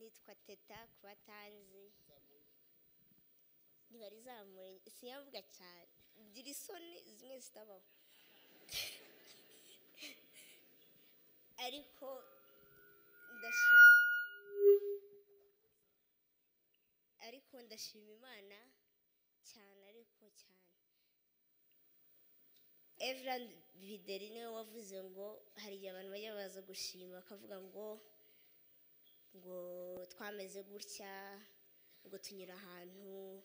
Nitwa Teta ku batanzi. Ntibarizamure sinyavuga cyane, ngira isoni zimwe zitabaho. Ariko ndashima Imana cyane, ariko cyane. Evran Bideri niwe wavuze ngo hari igihe abantu bajya baza gushima bakavuga ngo twameze gutya, ngo tunyura ahantu,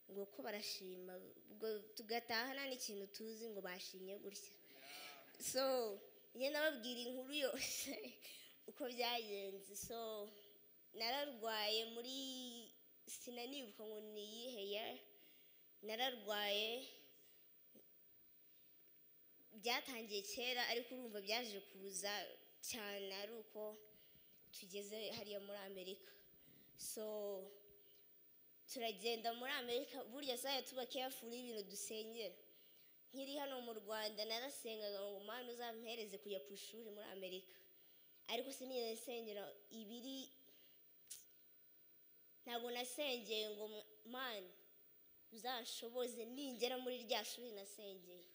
ngo ko barashima, ubwo tugataha nta n'ikintu tuzi ngo bashimye gutya. So njye nababwira inkuru yose uko byagenze. So nararwaye muri sinanibuka ngo ni iyihe year, nararwaye byatangiye kera ariko urumva byaje kuza cyane ari uko tugeze hariya muri Amerika. So turagenda muri Amerika, burya saya tuba careful y'ibintu dusengera. Nkiri hano mu Rwanda narasengaga ngo Mana uzampereze kujya ku ishuri muri Amerika, ariko sinigeze nsengera ibiri, ntabwo nasengeye ngo Mana uzanshoboze ningera muri rya shuri nasengeye,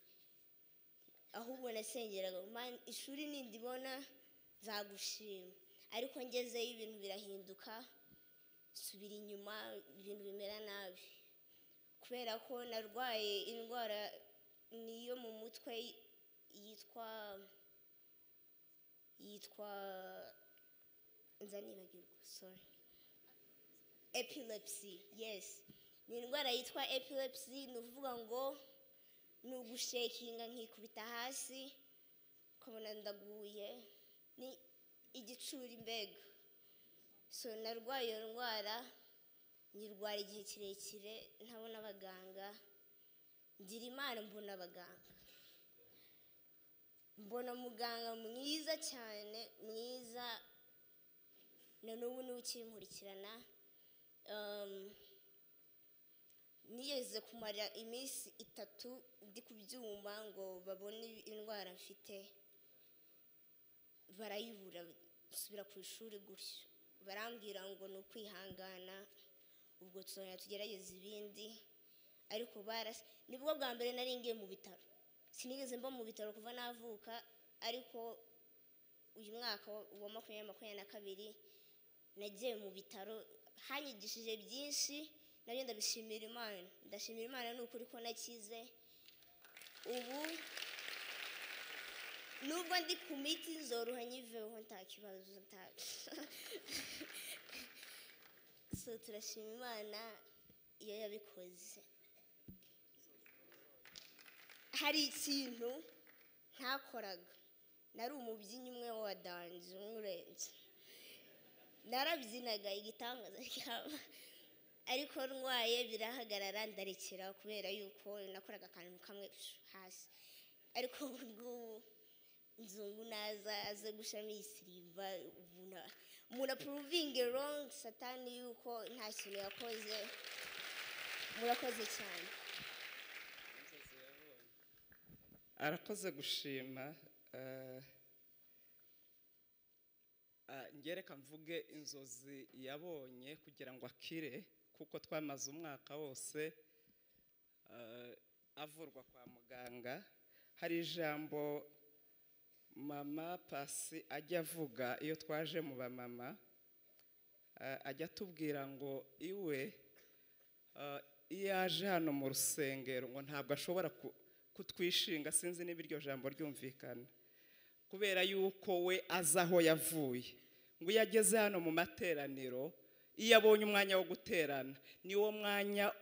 ahubwo nasengeraga Mana ishuri nindibona nzagushima. Ariko ngezeyo ibintu birahinduka, subira inyuma, ibintu bimera nabi kubera ko narwaye indwara niyo mu mutwe yitwa nzanibagirwa, sorry, epilepsy. Yes, ni indwara yitwa epilepsy. Ni ukuvuga ngo ni ugushekinga nkikubita hasi ukabona ndaguye, ni igicuri mbega. So narwaye iyo ndwara, nyirwara igihe kirekire ntabona abaganga, ngira Imana mbona abaganga, mbona muganga mwiza cyane, mwiza na n'ubu niwe ukinkurikirana. Nigeze kumara iminsi 3 ndi ku byuma ngo babone indwara mfite, barayibura, nsubira ku ishuri gutyo, barambwira ngo ni ukwihangana, ubwo tuzongera tugerageze ibindi. Ariko nibwo bwa mbere nari ngiye mu bitaro, sinigeze mba mu bitaro kuva navuka, ariko uyu mwaka wa 2022 nagiye mu bitaro, hanyigishije byinshi, nabyo ndabishimira Imana. Ndashimira Imana ni ukuri ko nakize. Ubu nubwo ndi ku miti nzoroha nyiveho nta kibazo, nta so turashima Imana iyo yabikoze. Hari ikintu ntakoraga, nari umubyinnyi umwe wa dance umurenze, narabyinaga igitangaza cyaba, ariko ndwaye birahagarara ndarekera kubera yuko nakoraga akantu kamwe hasi. Ariko ubu nzungu naza aze gushami isiriva, umuntu proving wrong satani yuko nta kintu yakoze. Murakoze cyane. Arakoze gushima. Ngereka mvuge inzozi yabonye kugira ngo akire, kuko twamaze umwaka wose avurwa kwa muganga. Hari ijambo mama Pasi ajya avuga iyo twaje mu bamama, ajya atubwira ngo iwe iyo aje hano mu rusengero ngo ntabwo ashobora kutwishinga, sinzi niba iryo jambo ryumvikana, kubera yuko we aza aho yavuye. Ngo iyo ageze hano mu materaniro, iyo abonye umwanya wo guterana, niwo mwanya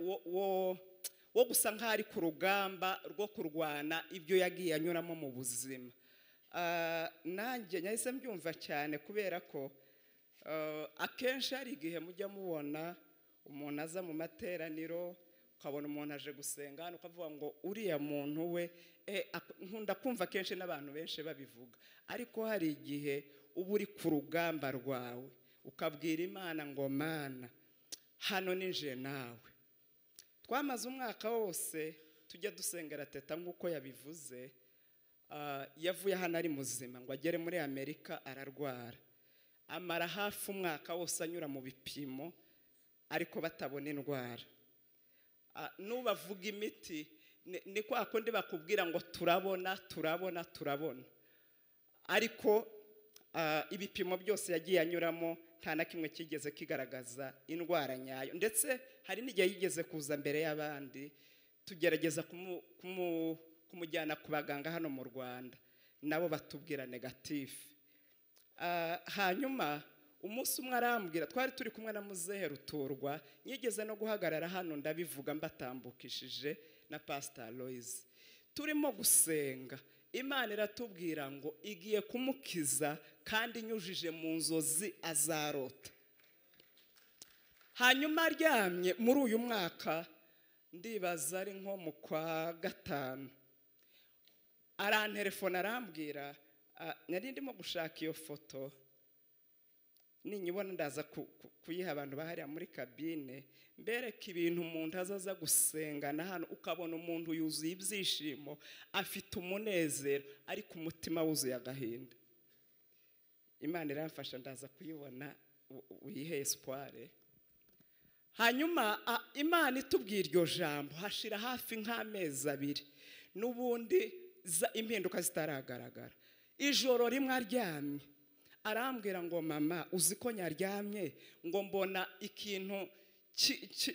wo gusa nk'aho ari ku rugamba rwo kurwana ibyo yagiye anyuramo mu buzima. Nanjye nahise mbyumva cyane, kubera ko akenshi hari igihe mujya mubona umuntu aza mu materaniro, ukabona umuntu aje gusenga hano, ukavuga ngo uriya muntu we, nkunda kumva kenshi n'abantu benshi babivuga, ariko hari igihe uba uri ku rugamba rwawe ukabwira Imana ngo Mana hano nije nawe. Twamaze umwaka wose tujya dusengera Teta nk'uko yabivuze. Yavuye hano ari muzima ngo agere muri Amerika ararwara, Amara hafi umwaka wose anyura mu bipimo ariko batabona indwara. Nubavuga imiti ni kwa kundi bakubwira ngo turabona turabona turabona, ariko ibipimo byose yagiye anyuramo nta na kimwe kigeze kigaragaza indwara nyayo. Ndetse hari n'igihe yigeze kuza mbere y'abandi, tugerageza kumujyana ku baganga hano mu Rwanda, nabo batubwira negatifu. Hanyuma umunsi umwe arambwira, twari turi kumwe na muzehe Ruturwa, nyigeze no guhagarara hano ndabivuga mbatambukishije na Pastor Loise, turimo gusenga Imana iratubwira ngo igiye kumukiza kandi inyujije mu nzozi azarota. Hanyuma aryamye muri uyu mwaka, ndibaza ari nko mu kwa 5, arantelefona arambwira, nari ndimo gushaka iyo foto ninyibona ndaza kuyiha abantu bahariya muri kabine, mbereka ibintu umuntu azaza gusengana hano, ukabona umuntu yuzuye ibyishimo, afite umunezero, ariko umutima wuzuye agahinda. Imana iramfasha ndaza kuyibona, uyihe espoir. Hanyuma Imana itubwira iryo jambo, hashira hafi nk'amezi 2 n'ubundi impinduka zitaragaragara. Ijoro rimwe aryamye arambwira ngo mama, uzi ko nyaryamye ngo mbona ikintu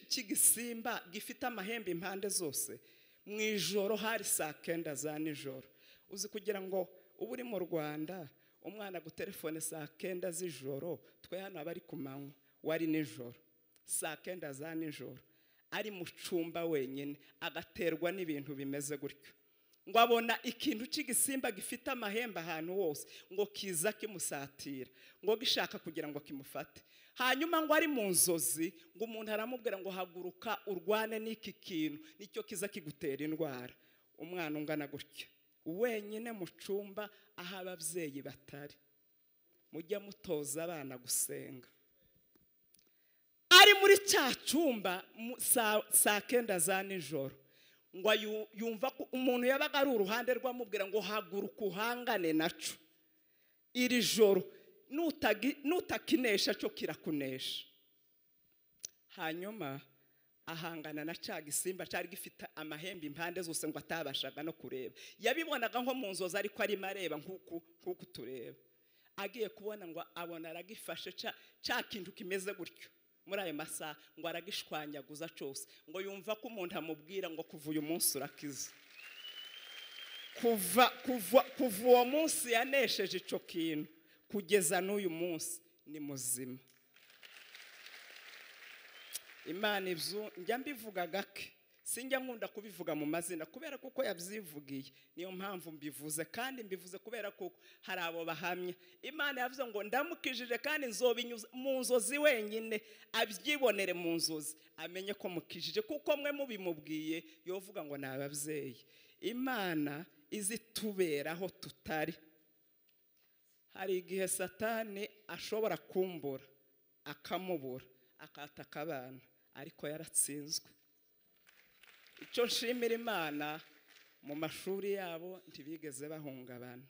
cy'igisimba gifite amahembe impande zose. Mu ijoro hari saa 9 za nijoro. Uzi kugira ngo ubu uri mu Rwanda umwana gutelefone saa 9 z'ijoro, twe hano abari ku manywa, wari nijoro saa 9 za nijoro, ari mu cyumba wenyine, agaterwa n'ibintu bimeze gutyo. Ngo abona ikintu cy'igisimba gifite amahembe ahantu hose, ngo kiza kimusatira, ngo gishaka kugira ngo kimufate. Hanyuma ngo ari mu nzozi, ngo umuntu aramubwira ngo haguruka urwane n'iki kintu, nicyo kiza kigutera indwara. Umwana ungana gutya wenyine mu cyumba aho ababyeyi batari. Mujya mutoza abana gusenga. Ari muri cya cyumba saa 9 za nijoro, ngo yumva ko umuntu yabaga ari uruhande rwamubwira ngo haguruka uhangane naco, iri joro nutakinesha cyo kirakunesha. Hanyuma ahangana na cya gisimba cyari gifite amahembe impande zose, ngo atabashaga no kureba. Yabibonaga nko mu nzozi, ariko arimo areba nk'uku tureba. Agiye kubona ngo abona aragifashe cya kintu kimeze gutyo muri ayo masaha, ngo aragishwanyaguza cyose, ngo yumva ko umuntu amubwira ngo kuva uyu munsi urakiza. Kuva uwo munsi yanesheje icyo kintu kugeza n'uyu munsi ni muzima. Imana ibyo njya mbivuga gake, sinjya nkunda kubivuga mu mazina kubera kuko yabyivugiye, niyo mpamvu mbivuze, kandi mbivuze kubera kuko hari abo bahamya. Imana yavuze ngo ndamukijije kandi nzobinyuza mu nzozi wenyine, abyibonere mu nzozi, amenye ko mukijije, kuko mwe mubimubwiye yovuga ngo ni ababyeyi. Imana izituberaho tutari. Hari igihe Satani ashobora kumbura akamubura akataka abana, ariko yaratsinzwe. Icyo nshimira Imana, mu mashuri yabo ntibigeze bahungabana,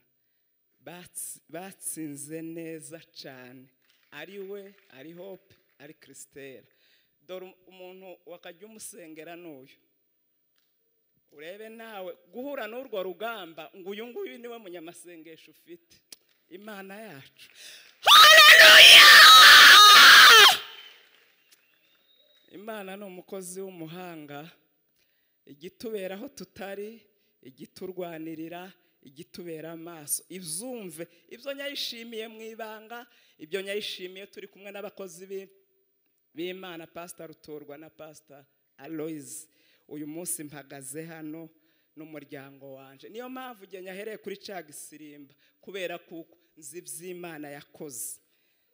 batsinze neza cyane, ari we, ari Hope, ari Christelle. Dore umuntu wakajya umusengera n'uyu, urebe nawe guhura n'urwo rugamba, ngo uyu nguyu niwe munyamasengesho ufite. Imana yacu, haleluya! Imana ni umukozi w'umuhanga, igituberaho tutari, igiturwanirira, igitubera amaso. Ibyumve, ibyo nyayishimiye mu ibanga, ibyo nyayishimiye turi kumwe n'abakozi b'Imana, Pastor Ruturwa na Pastor Aloise. Uyu munsi mpagaze hano n'umuryango wanje, niyo mpamvu ngiye nyahereye kuri cya gisirimba, kubera kuko nzi iby'Imana yakoze.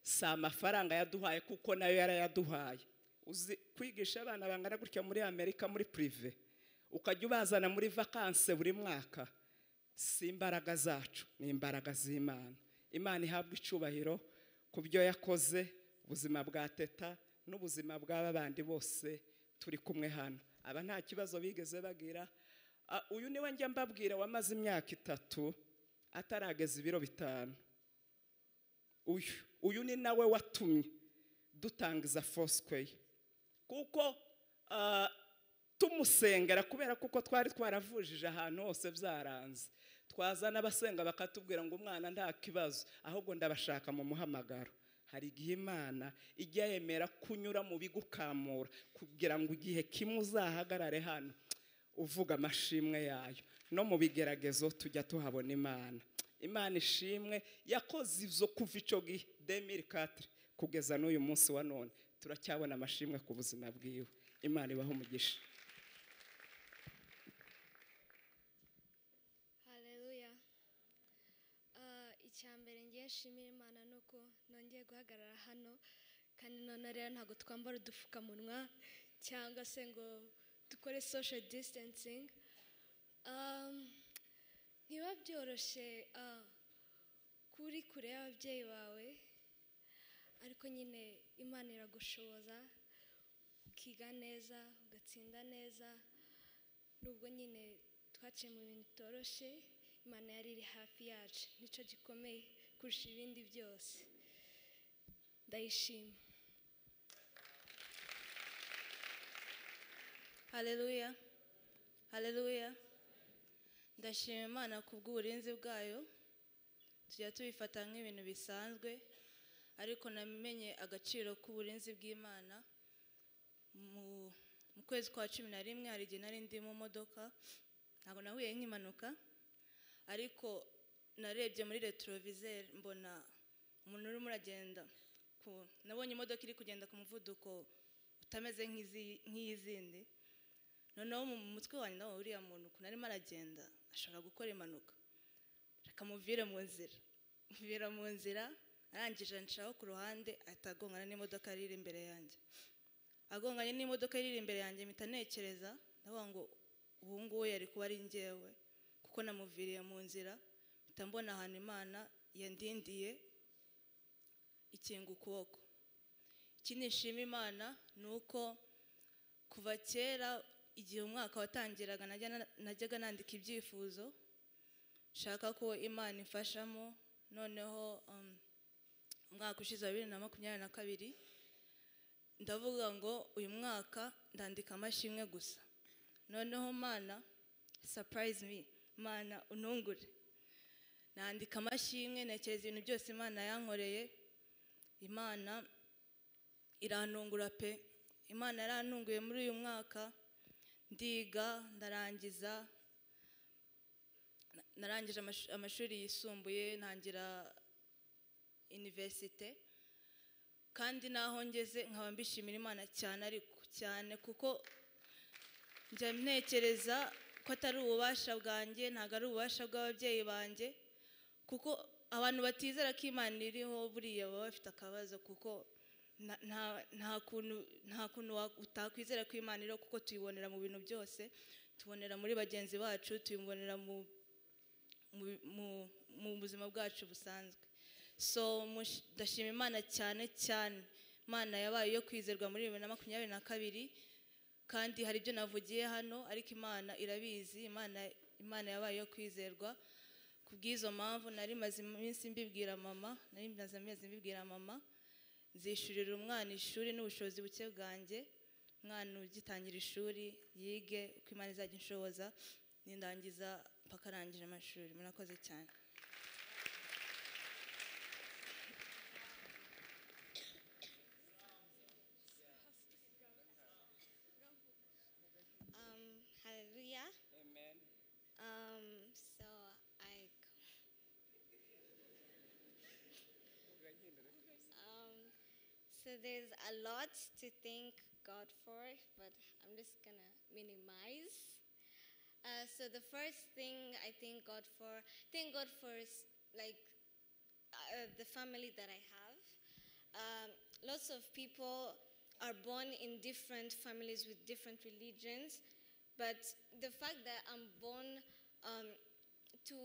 Si amafaranga yaduhaye kuko nayo yarayaduhaye. Uzi kwigisha abana bangana gutya muri Amerika muri prive, ukajya ubazana muri vacances buri mwaka, si imbaraga zacu, ni imbaraga z'Imana. Imana ihabwa icyubahiro ku byo yakoze, ubuzima bwa Teta n'ubuzima bw'aba bandi bose turi kumwe hano. Aba nta kibazo bigeze bagira. Uyu niwe njya mbabwira wamaze imyaka 3 atarageza ibiro 5. Uyu ni nawe watumye dutangiza Foursquare, kuko tumusengera kubera kuko twari twaravujije ahantu hose byaranze, twazana abasenga bakatubwira ngo umwana nta kibazo, ahubwo ndabashaka mu muhamagaro. Hari igihe Imana ijya yemera kunyura mu bigukamura kugira ngo igihe kimwe uzahagarare hano uvuga amashimwe yayo. No mu bigeragezo tujya tuhabona Imana. Imana ishimwe yakoze ivyo kuva ico gihe 2004 kugeza n'uyu munsi wa none, turacyabona amashimwe ku buzima bwiwe. Imana ibahe umugisha. Haleluya. Icyambere ngiye nshimira Imana nuko nongeye guhagarara hano, kandi none rero ntago twambara udupfukamunwa cyangwa se ngo dukore social distancing. Ntiba byoroshye kuri kure y'ababyeyi bawe, ariko nyine Imana iragushoboza ukiga neza, ugatsinda neza. Nubwo nyine twaciye mu bintu bitoroshye, Imana yari iri hafi yacu, nicyo gikomeye kurusha ibindi byose. Ndayishima. Haleluya, haleluya. Ndashima Imana kubw'uburinzi bwayo. Tujya tubifata nk'ibintu bisanzwe, ariko namenye agaciro k'uburinzi bw'Imana mu kwezi kwa 11. Hari igihe nari ndi mu modoka, ntabwo nahuye nk'impanuka, ariko narebye muri retroviseur mbona umuntu urimo uragenda, nabonye imodoka iri kugenda ku muvuduko utameze nk'izindi. Noneho mu mutwe wanjye nawe uriya muntu ukuntu arimo aragenda ashobora gukora impanuka, reka muvire mu nzira. Muvira mu nzira, arangije ancaho ku ruhande, ahita agongana n'imodoka iri imbere yanjye. Agonganye n'imodoka iri imbere yanjye, mpita ntekereza ndavuga ngo ubu ngubu yari kuba ari njyewe, kuko namuviriye mu nzira. Mpita mbona ahantu Imana yandindiye ikinga ukuboko. Ikindi nshima Imana ni uko kuva kera igihe umwaka watangiraga najyaga nandika ibyifuzo nshaka ko Imana imfashamo. Noneho umwaka ushize wa 2022 ndavuga ngo uyu mwaka ndandika amashimwe gusa. Noneho Mana surprise me, Mana unungure. Nandika amashimwe, ntekereza ibintu byose Imana yankoreye. Imana irantungura pe. Imana yarantunguye muri uyu mwaka. Ndiga ndarangiza, narangije amashuri yisumbuye, ntangira universite, kandi naho ngeze nkaba mbishimira Imana cyane, ariko cyane kuko njya ntekereza ko atari ububasha bwanjye, ntabwo ari ububasha bw'ababyeyi banjye, kuko abantu batizera ko Imana iriho buriya baba bafite akabazo, kuko nta kuntu utakwizera ko Imana iriho, kuko tuyibonera mu bintu byose, tubonera muri bagenzi bacu, tuyibonera mu buzima bwacu busanzwe. So ndashima Imana cyane cyane. Imana yabaye iyo kwizerwa muri 2022, kandi hari ibyo navugiye hano ariko Imana irabizi. Imana yabaye iyo kwizerwa. Kubw'izo mpamvu nari maze iminsi mbibwira mama, nari maze amezi mbibwira mama, nzishurira umwana ishuri n'ubushobozi buke bwanjye, umwana ugitangira ishuri yige uko Imana izajya inshoboza, nindangiza mpaka arangije amashuri. Murakoze cyane. Hallelujah. Amen. So I so there's a lot to thank God for, but I'm just gonna minimize. So the first thing I thank God for is like the family that I have. Lots of people are born in different families with different religions, but the fact that I'm born to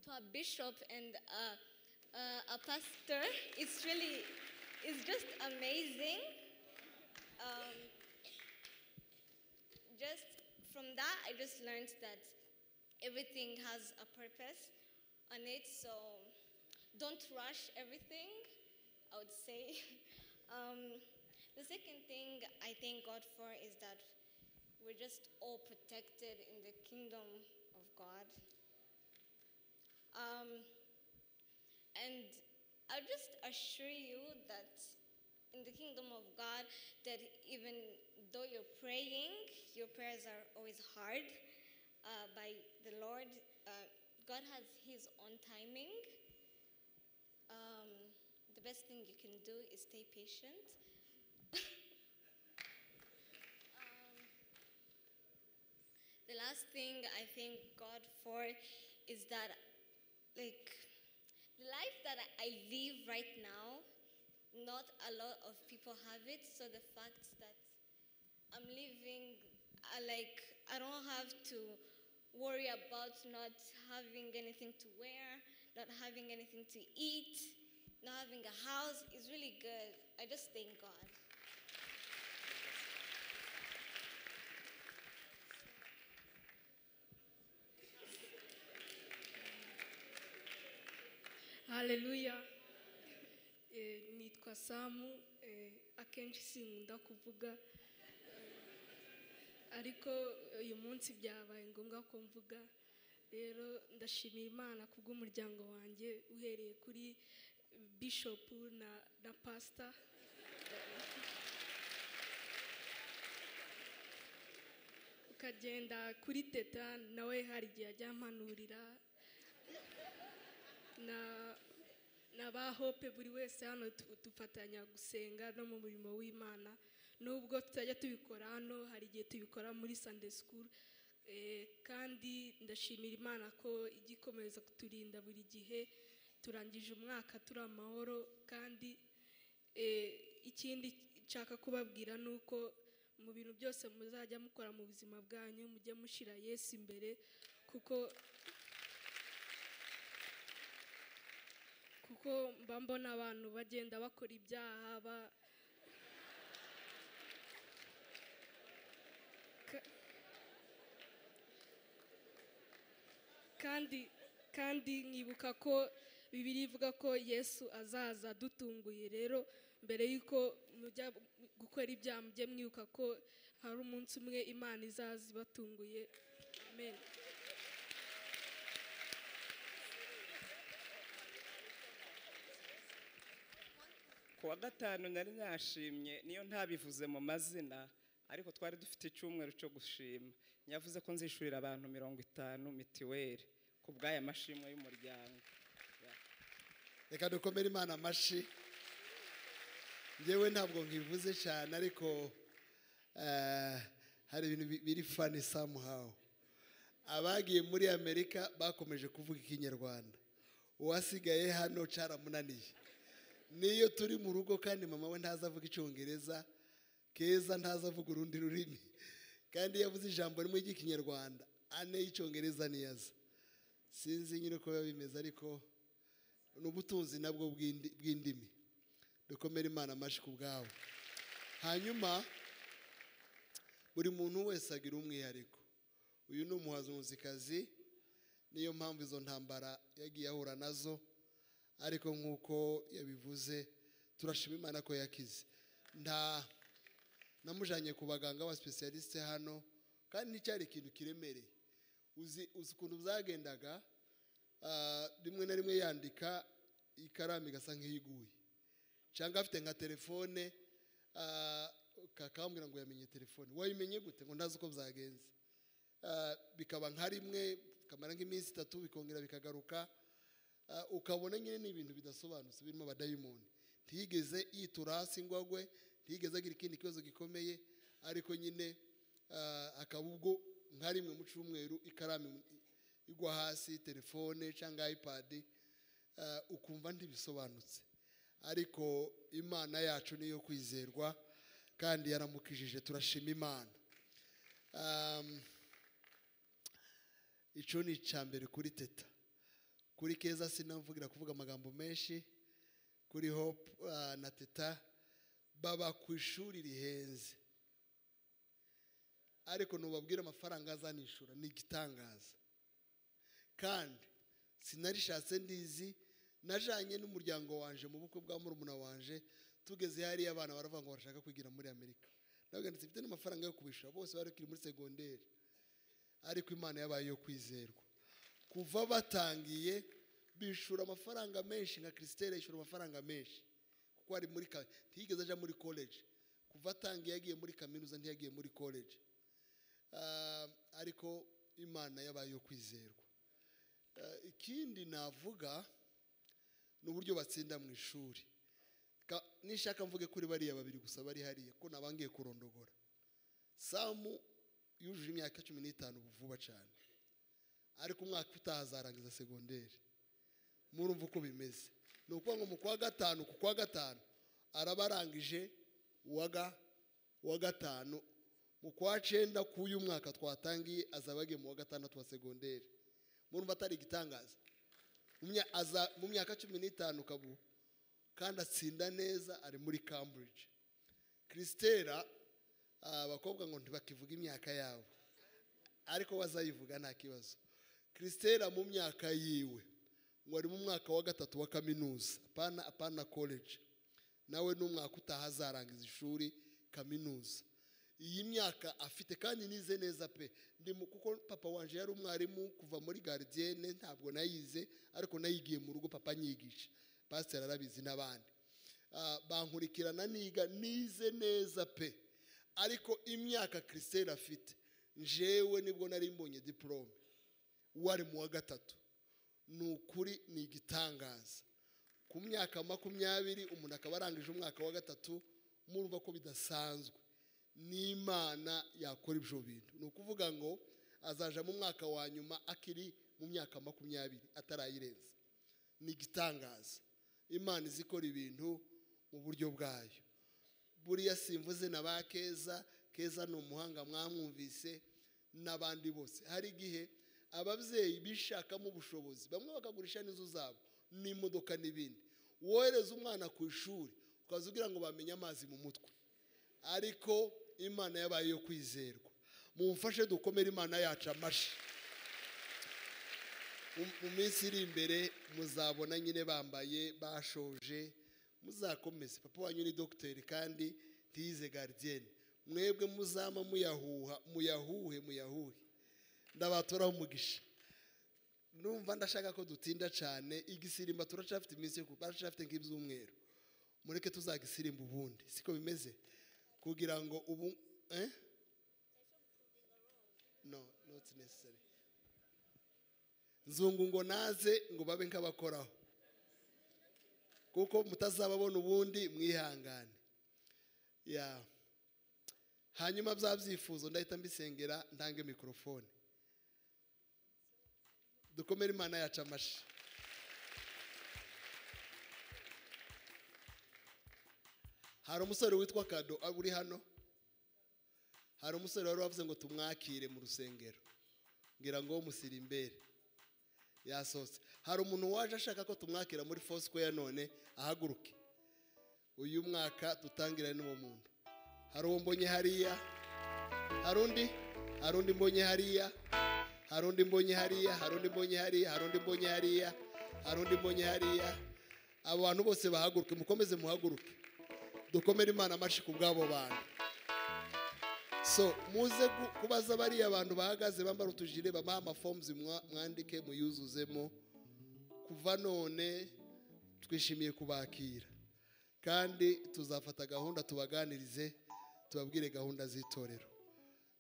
a bishop and a pastor, it's just amazing. Just from that, I just learned that everything has a purpose on it. So Don't rush everything, I would say. The second thing I thank God for is that we're just all protected in the kingdom of God. And I'll just assure you that in the kingdom of God, that even though you're praying, your prayers are always hard by the Lord. God has his own timing. The best thing you can do is stay patient. The last thing I thank God for is that, like, the life that I live right now, not a lot of people have it. So the fact that I'm living, I don't have to worry about not having anything to wear, not having anything to eat, not having a house is really good. I just thank God. Haleluya. Nitwa Samu, akenshi sinkunda kuvuga, ariko uyu munsi byabaye ngombwa ko mvuga. Rero ndashimira Imana kubw'umuryango wanjye, uhereye kuri Bishop na Pastor. Ukagenda kuri Teta, nawe hari igihe ajya ampanurira, na ba Hope, buri wese hano dufatanya gusenga no mu murimo w'Imana. Nubwo tutajya tubikora hano, hari igihe tubikora muri Sunday school. Kandi ndashimira Imana ko ijya ikomeza kuturinda buri gihe. Turangije umwaka turi amahoro. Kandi ikindi nshaka kubabwira ni uko mu bintu byose muzajya mukora mu buzima bwanyu, mujye mushyira Yesu imbere, kuko mba mbona abantu bagenda bakora ibyaha kandi nkibuka ko Bibiliya ivuga ko Yesu azaza dutunguye. Rero mbere yuko mujya gukora ibyaha, mujye mwibuka ko hari umunsi umwe Imana izaza ibatunguye. Amen. Ku wa gatanu nari nashimye, niyo ntabivuze mu mazina, ariko twari dufite icyumweru cyo gushima. Nyavuze ko nzishurira abantu 50 mitiweli ku bw'aya mashimwe y'umuryango. Reka dukomere Imana amashi. Njyewe ntabwo nkivuze cyane, ariko hari ibintu biri funny somehow. Abagiye muri Amerika bakomeje kuvuga Ikinyarwanda, uwasigaye hano caramunaniye. Niyo turi mu rugo kandi mama we ntazavuga Icyongereza, Keza ntazavuga urundi rurimi, kandi yavuze ijambo rimwe ry'Ikinyarwanda, ane y'Icyongereza niyaza. Sinzi nyine uko biba bimeze, ariko n'ubutunzi nabwo bw'indimi. Dukomere Imana amashi ku bwawe. Hanyuma buri muntu wese agira umwihariko. Uyu ni umuhanzikazi, niyo mpamvu izo ntambara yagiye ahura nazo, ariko nk'uko yabivuze turashima Imana ko yakize. Nta namujanye ku baganga ba specialiste hano, kandi nticyari ikintu kiremereye. Uzi ukuntu byagendaga, rimwe na rimwe yandika ikaramu igasa nk'iyiguye, cyangwa afite nka telefone, kakambwira ngo yamenye telefone. Wayimenye gute? Ngo ntazi uko byagenze. Bikaba nka rimwe, kamara nk'iminsi 3, bikongera bikagaruka. Ukabona nyine ni ibintu bidasobanutse birimo abadayimoni. Ntiyigeze yitura hasi ngo agwe, ntiyigeze agira ikindi kibazo gikomeye, ariko nyine akaba ubwo nka rimwe mu cyumweru ikaramu igwa hasi, telefone cyangwa iPad, ukumva ntibisobanutse. Ariko Imana yacu niyo kwizerwa, kandi yaramukijije, turashima Imana. Icyo ni icya mbere kuri Teta. Kuri Keza sinavugira kuvuga amagambo menshi. Kuri Hope na Teta baba ku ishuri rihenze, ariko nubabwira amafaranga azanishura ni igitangaza. Kandi sinarishatse ndizi, Najanye n'umuryango wanje mu bukwe bwa murumuna wanje, tugeze hariya abana baravuga ngo barashaka kwigira muri Amerika. Ndavuga nti mfite n'amafaranga yo kubishura, bose bari kiri muri segonderi. Ariko Imana yabaye yo kwizerwa. Kuva batangiye bishura amafaranga menshi, nka Christelle yishura amafaranga menshi kuko ari muri ntiyigeze aja muri college. Kuva atangiye yagiye muri kaminuza, ntiyagiye muri college. Ariko Imana yabaye yo kwizerwa. Ikindi navuga ni uburyo batsinda mu ishuri. Nishaka mvuge kuri bariya babiri gusa bari hariya ko nabangiye kurondogora. Samu yujuje imyaka 15 vuba cyane, ariko umwaka utaha azarangiza segonderi. Murumva uko bimeze. Ni ukuvuga ngo mu kwa gatanu, ku kwa gatanu arabarangije wa gatanu, mu kwa 9 k'uyu mwaka twatangiye azaba agiye mu wa gatandatu wa segonderi. Murumva atari igitangaza? Mu myaka 15 kabu, kandi atsinda neza, ari muri Cambridge. Christella, abakobwa ngo ntibakivuga imyaka yabo, ariko bazayivuga nta kibazo. Christella mu myaka yiwe ngo ari mu mwaka wa 3 wa kaminuza, apana college. Nawe n'umwaka utaha azarangiza ishuri kaminuza. Iyi myaka afite kandi nize neza pe. Kuko papa wanje yari umwarimu kuva muri gardienne, ntabwo nayize ariko nayigiye mu rugo papa anyigisha. Pastor arabizi n'abandi. Bankurikirana niga nize neza pe. Ariko imyaka Christelle afite, njewe nibwo nari mbonye diplome, wari mu wa 3. Nukuri ni igitangaza. Ku myaka 20 umuntu akaba arangije umwaka wa 3, murumva ko bidasanzwe. N'Imana yakora ibyo bintu. Ni ukuvuga ngo azaja mu mwaka wa nyuma akiri mu myaka 20 atarayirenza. Ni igitangaza. Imana izikora ibintu mu buryo bwayo. Buriya simvuze na ba Keza, Keza ni umuhanga mwamwumvise n'abandi bose. Hari igihe ababyeyi bishakamo ubushobozi, bamwe bakagurisha n'inzu zabo n'imodoka n'ibindi. Wohereza umwana ku ishuri ukaza ugira ngo bamenye amazi mu mutwe, ariko Imana yabaye yo kwizerwa. Mumfashe dukomere Imana yacu amashi. Mu minsi iri imbere muzabona nyine bambaye bashoje, muzakomeze. Papa wanyu ni docteur kandi ntiyize gardienne. Mwebwe muzama muyahuha, muyahuhe, muyahuhe. Ndabatora umugisha. Numva ndashaka ko dutinda cyane. Igisirimba turacafite iminsi yo baracafite nk'ibyumweru. Mureke tuzagisirimba ubundi. Siko bimeze? Kugira ngo ubu No, not necessary. Nzungu ngo naze ngo babe nkabakoraho. Kuko mutazababona ubundi mwihangane. Ya. Hanyuma byabyifuzo ndahita mbisengera ntange mikrofone. Dukomere Imana yacu amashi. Hari umusore witwa Kado uri hano. Hari umusore wari wavuze ngo tumwakire mu rusengero. Ngira ngo musirimbere. Yasohotse. Hari umuntu waje ashaka ko tumwakira muri Foursquare none ahaguruke. Uyu mwaka tutangirane n'uwo muntu. Hari uwo mbonye hariya. Hari undi? Hari undi mbonye hariya. Hari undi mbonye hariya. Hari undi mbonye hariya. Hari undi mbonye hariya. Hari undi mbonye hariya. Abo bantu bose bahaguruke, mukomeze muhaguruke. Dukomere Imana amashi ku bw'abo bantu. So muze kubaza bariya abantu bahagaze bambara utujire, babaha amaforms mwandike muyuzuzemo. Kuva none twishimiye kubakira, kandi tuzafata gahunda tubaganirize, tubabwire gahunda z'itorero.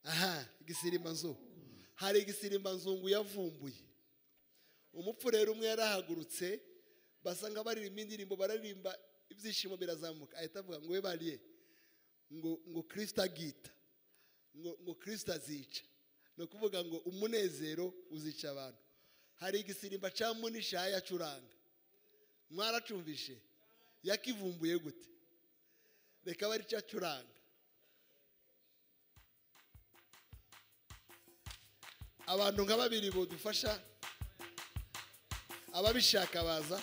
Aha, igisirimba nzu. Hari igisirimba nzungu yavumbuye. Umupfu rero umwe yarahagurutse, basanga baririmba indirimbo, bararirimba ibyishimo birazamuka. Ahita avuga ngo we bariye ngo Kristo agita, ngo Kristo azica. No kuvuga ngo umunezero uzica abantu. Hari igisirimba ca Munisha yacuranga. Mwaracumvishe? Yakivumbuye gute? Reka bari cyacuranga. Abantu nka babiri bodufasha, ababishaka baza.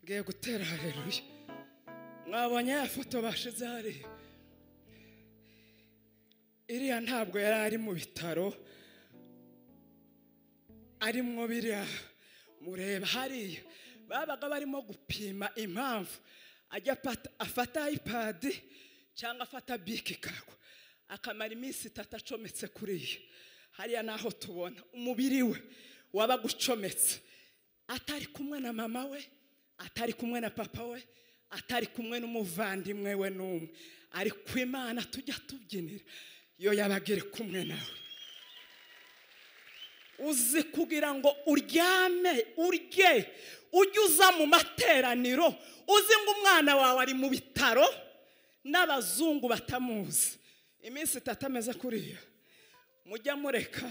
Ngiye gutera haleluya. Mwabonye ya foto bashize hariya. Iriya ntabwo yari ari mu bitaro, arimwo biriya mureba hariya. Babaga barimo gupima impamvu ajya afata iPad cyangwa afata biki kakwa akamara iminsi itatu acometse kuriya. Hariya naho tubona umubiri we wabaga ucometse, atari kumwe na mama we, atari kumwe na papa we, atari kumwe n'umuvandimwe we n'umwe, ariko Imana tujya tubyinira yo yabagere kumwe nawe. Uzi kugira ngo uryame urye ujye uza mu materaniro uzi ngo umwana wawe ari mu bitaro n'abazungu batamuzi iminsi itatu ameze kuriya. Mujya mureka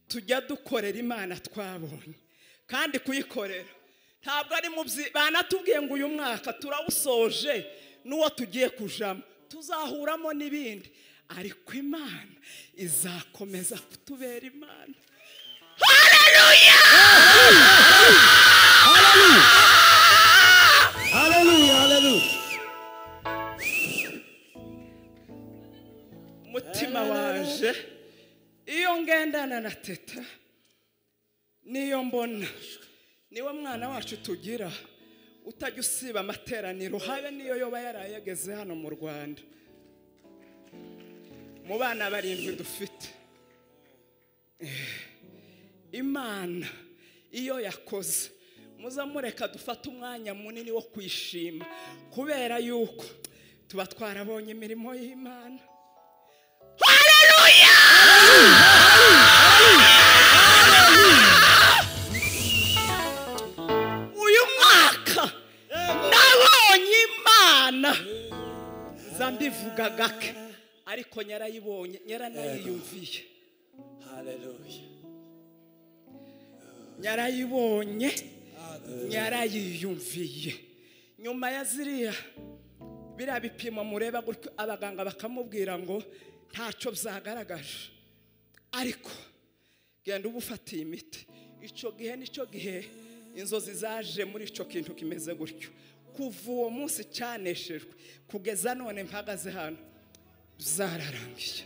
tujya dukorera Imana twabonye, kandi kuyikorera ntabwo ari mu banatubwiye ngo uyu mwaka turawusoje n'uwo tugiye kujamo tuzahuramo n'ibindi, ariko Imana izakomeza kutubera Imana. Haleluya! Haleluya, haleluya. Umutima waje iyo ngendana na Teta, niyo mbona niwe mwana wacu tugira utajya usiba amateraniro, habe niyo yoba yarayageze hano mu Rwanda. Mu bana 7 dufite, Imana iyo yakoze muzamureka dufate umwanya munini wo kwishima, kubera yuko tuba twarabonye imirimo y'Imana. Haleluya! Uyu mwaka nabonye Imana, zambivuga gake ariko nyarayibonye, nyaranayiyumviye. Haleluya. Nyarayibonye, nyarayiyumviye. Nyuma ya ziriya biriya bipimo mureba gutyo, abaganga bakamubwira ngo ntacyo byagaragaje, ariko genda ubufatiye imiti. Icyo gihe nicyo gihe inzozi zaje muri icyo kintu kimeze gutyo. Kuva uwo munsi cyaneshejwe kugeza none mpagaze hano byararangiye.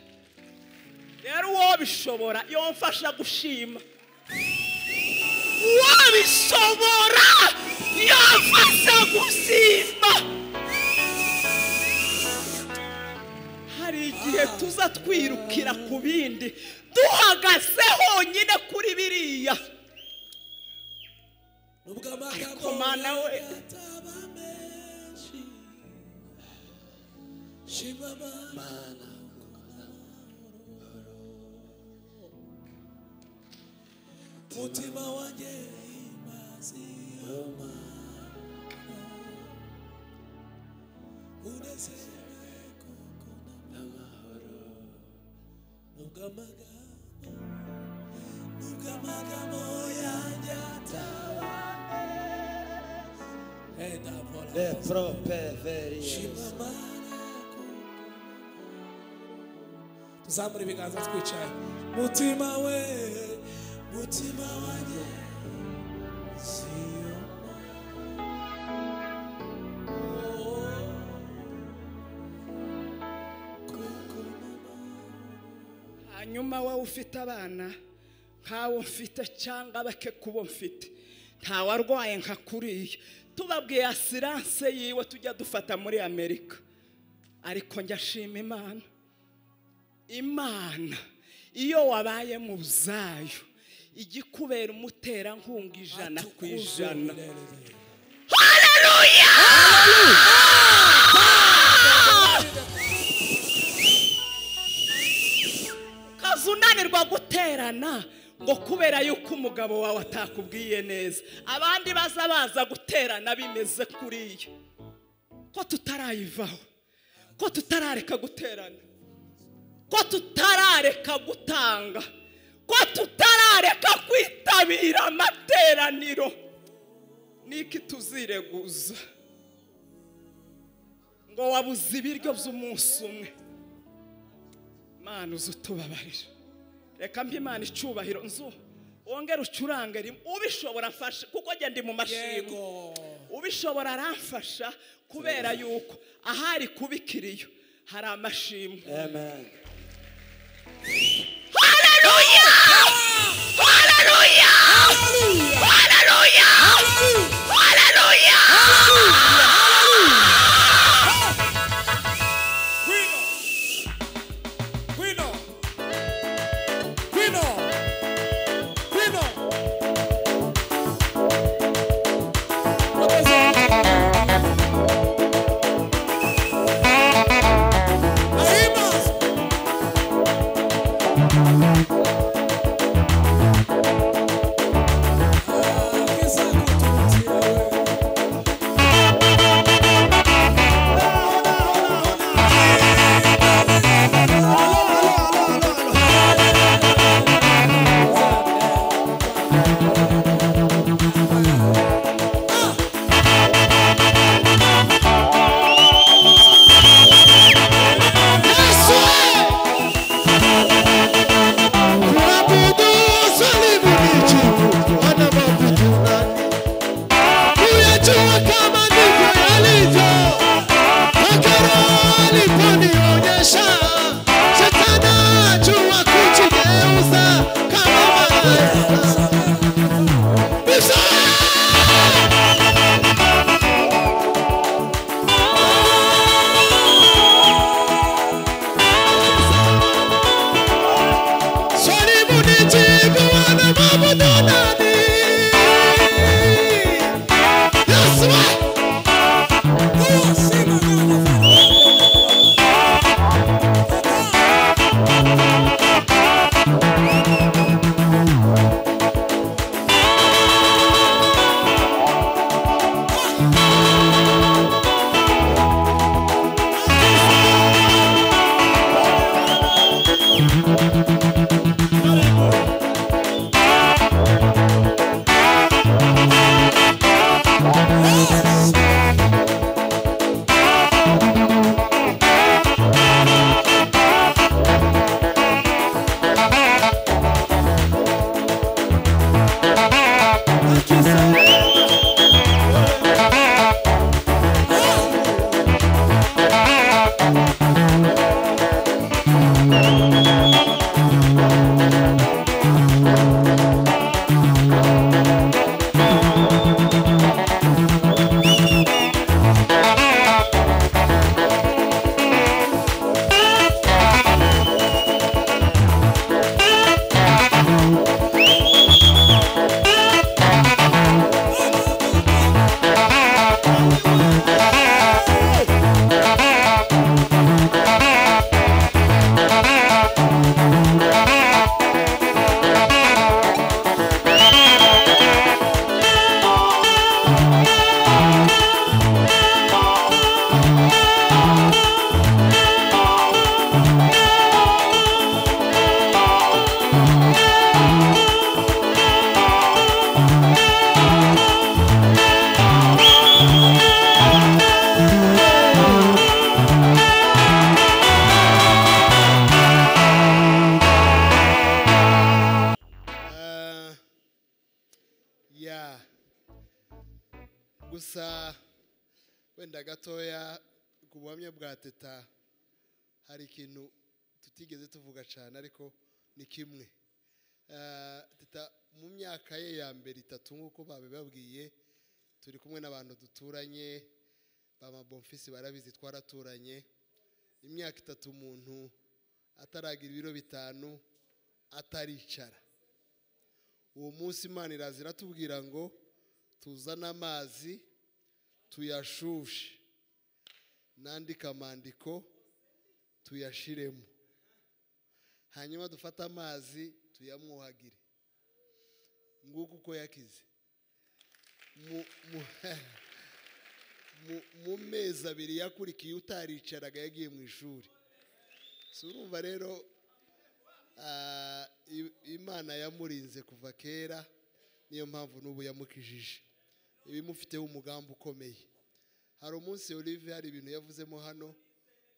Rero uwo bishobora yomfasha gushima, uwo bishobora yomfasha gushima. Hari igihe tuza twirukira ku bindi duhagaze honyine kuri biriya, ariko Mana we mutima wanjye imazi unezerewe kuko n'amahoro, nubwo amagambo yanjye ataba tuzamura ibiganza twicaye. Mutima we, mutima wanjye siyo Hanyuma wowe ufite abana nkawo mfite cyangwa bake kubo mfite, ntawarwaye nka kuriya, tubabwiye asiranse yiwe tujya dufata muri Amerika. Ariko njya shima Imana. Imana iyo wabaye mu byayo igikubera umuterankunga 100%. Haleluya! Kazunanirwa guterana ngo kubera yuko umugabo wawe atakubwiye neza, abandi baza baza guterana bimeze kuriya. Ko tutarayivaho, ko tutarareka guterana, ko tutarareka gutanga, ko tutarareka kwitabira amateraniro, niki tuzireguza ngo wabuze ibiryo by'umunsi umwe? Mana uzutubabarira. Reka mpa Imana icyubahiro, nzu wongere ucurange rimwe ubishobora afashe, kuko njye ndi mu mashimwe. Ubishobora aramfasha kubera yuko ahari kubikiriyo hari amashimwe. Amen. Haleluya! Haleluya! Haleluya! Haleluya! Wino! Wino! Wino! Wino! Gusa wenda gatoya ku buhamya bwa Teta hari ikintu tutigeze tuvuga cyane, ariko ni kimwe. Teta mu myaka ye ya mbere itatu, nk'uko babibabwiye, turi kumwe n'abantu duturanye, ba Bonfisi barabizi, twaraturanye. Imyaka itatu umuntu ataragira ibiro 5, ataricara. Uwo munsi Imana iraza iratubwira ngo tuzane amazi tuyashushe, nandika amandiko tuyashiremo, hanyuma dufate amazi tuyamwuhagire. Nguko uko yakize. Mu mezi 2 yakurikiye utaricaraga yagiye mu ishuri. So urumva rero Imana yamurinze kuva kera, niyo mpamvu n'ubu yamukijije. Ibimufiteho umugambi ukomeye. Hari umunsi Olivier hari ibintu yavuzemo hano,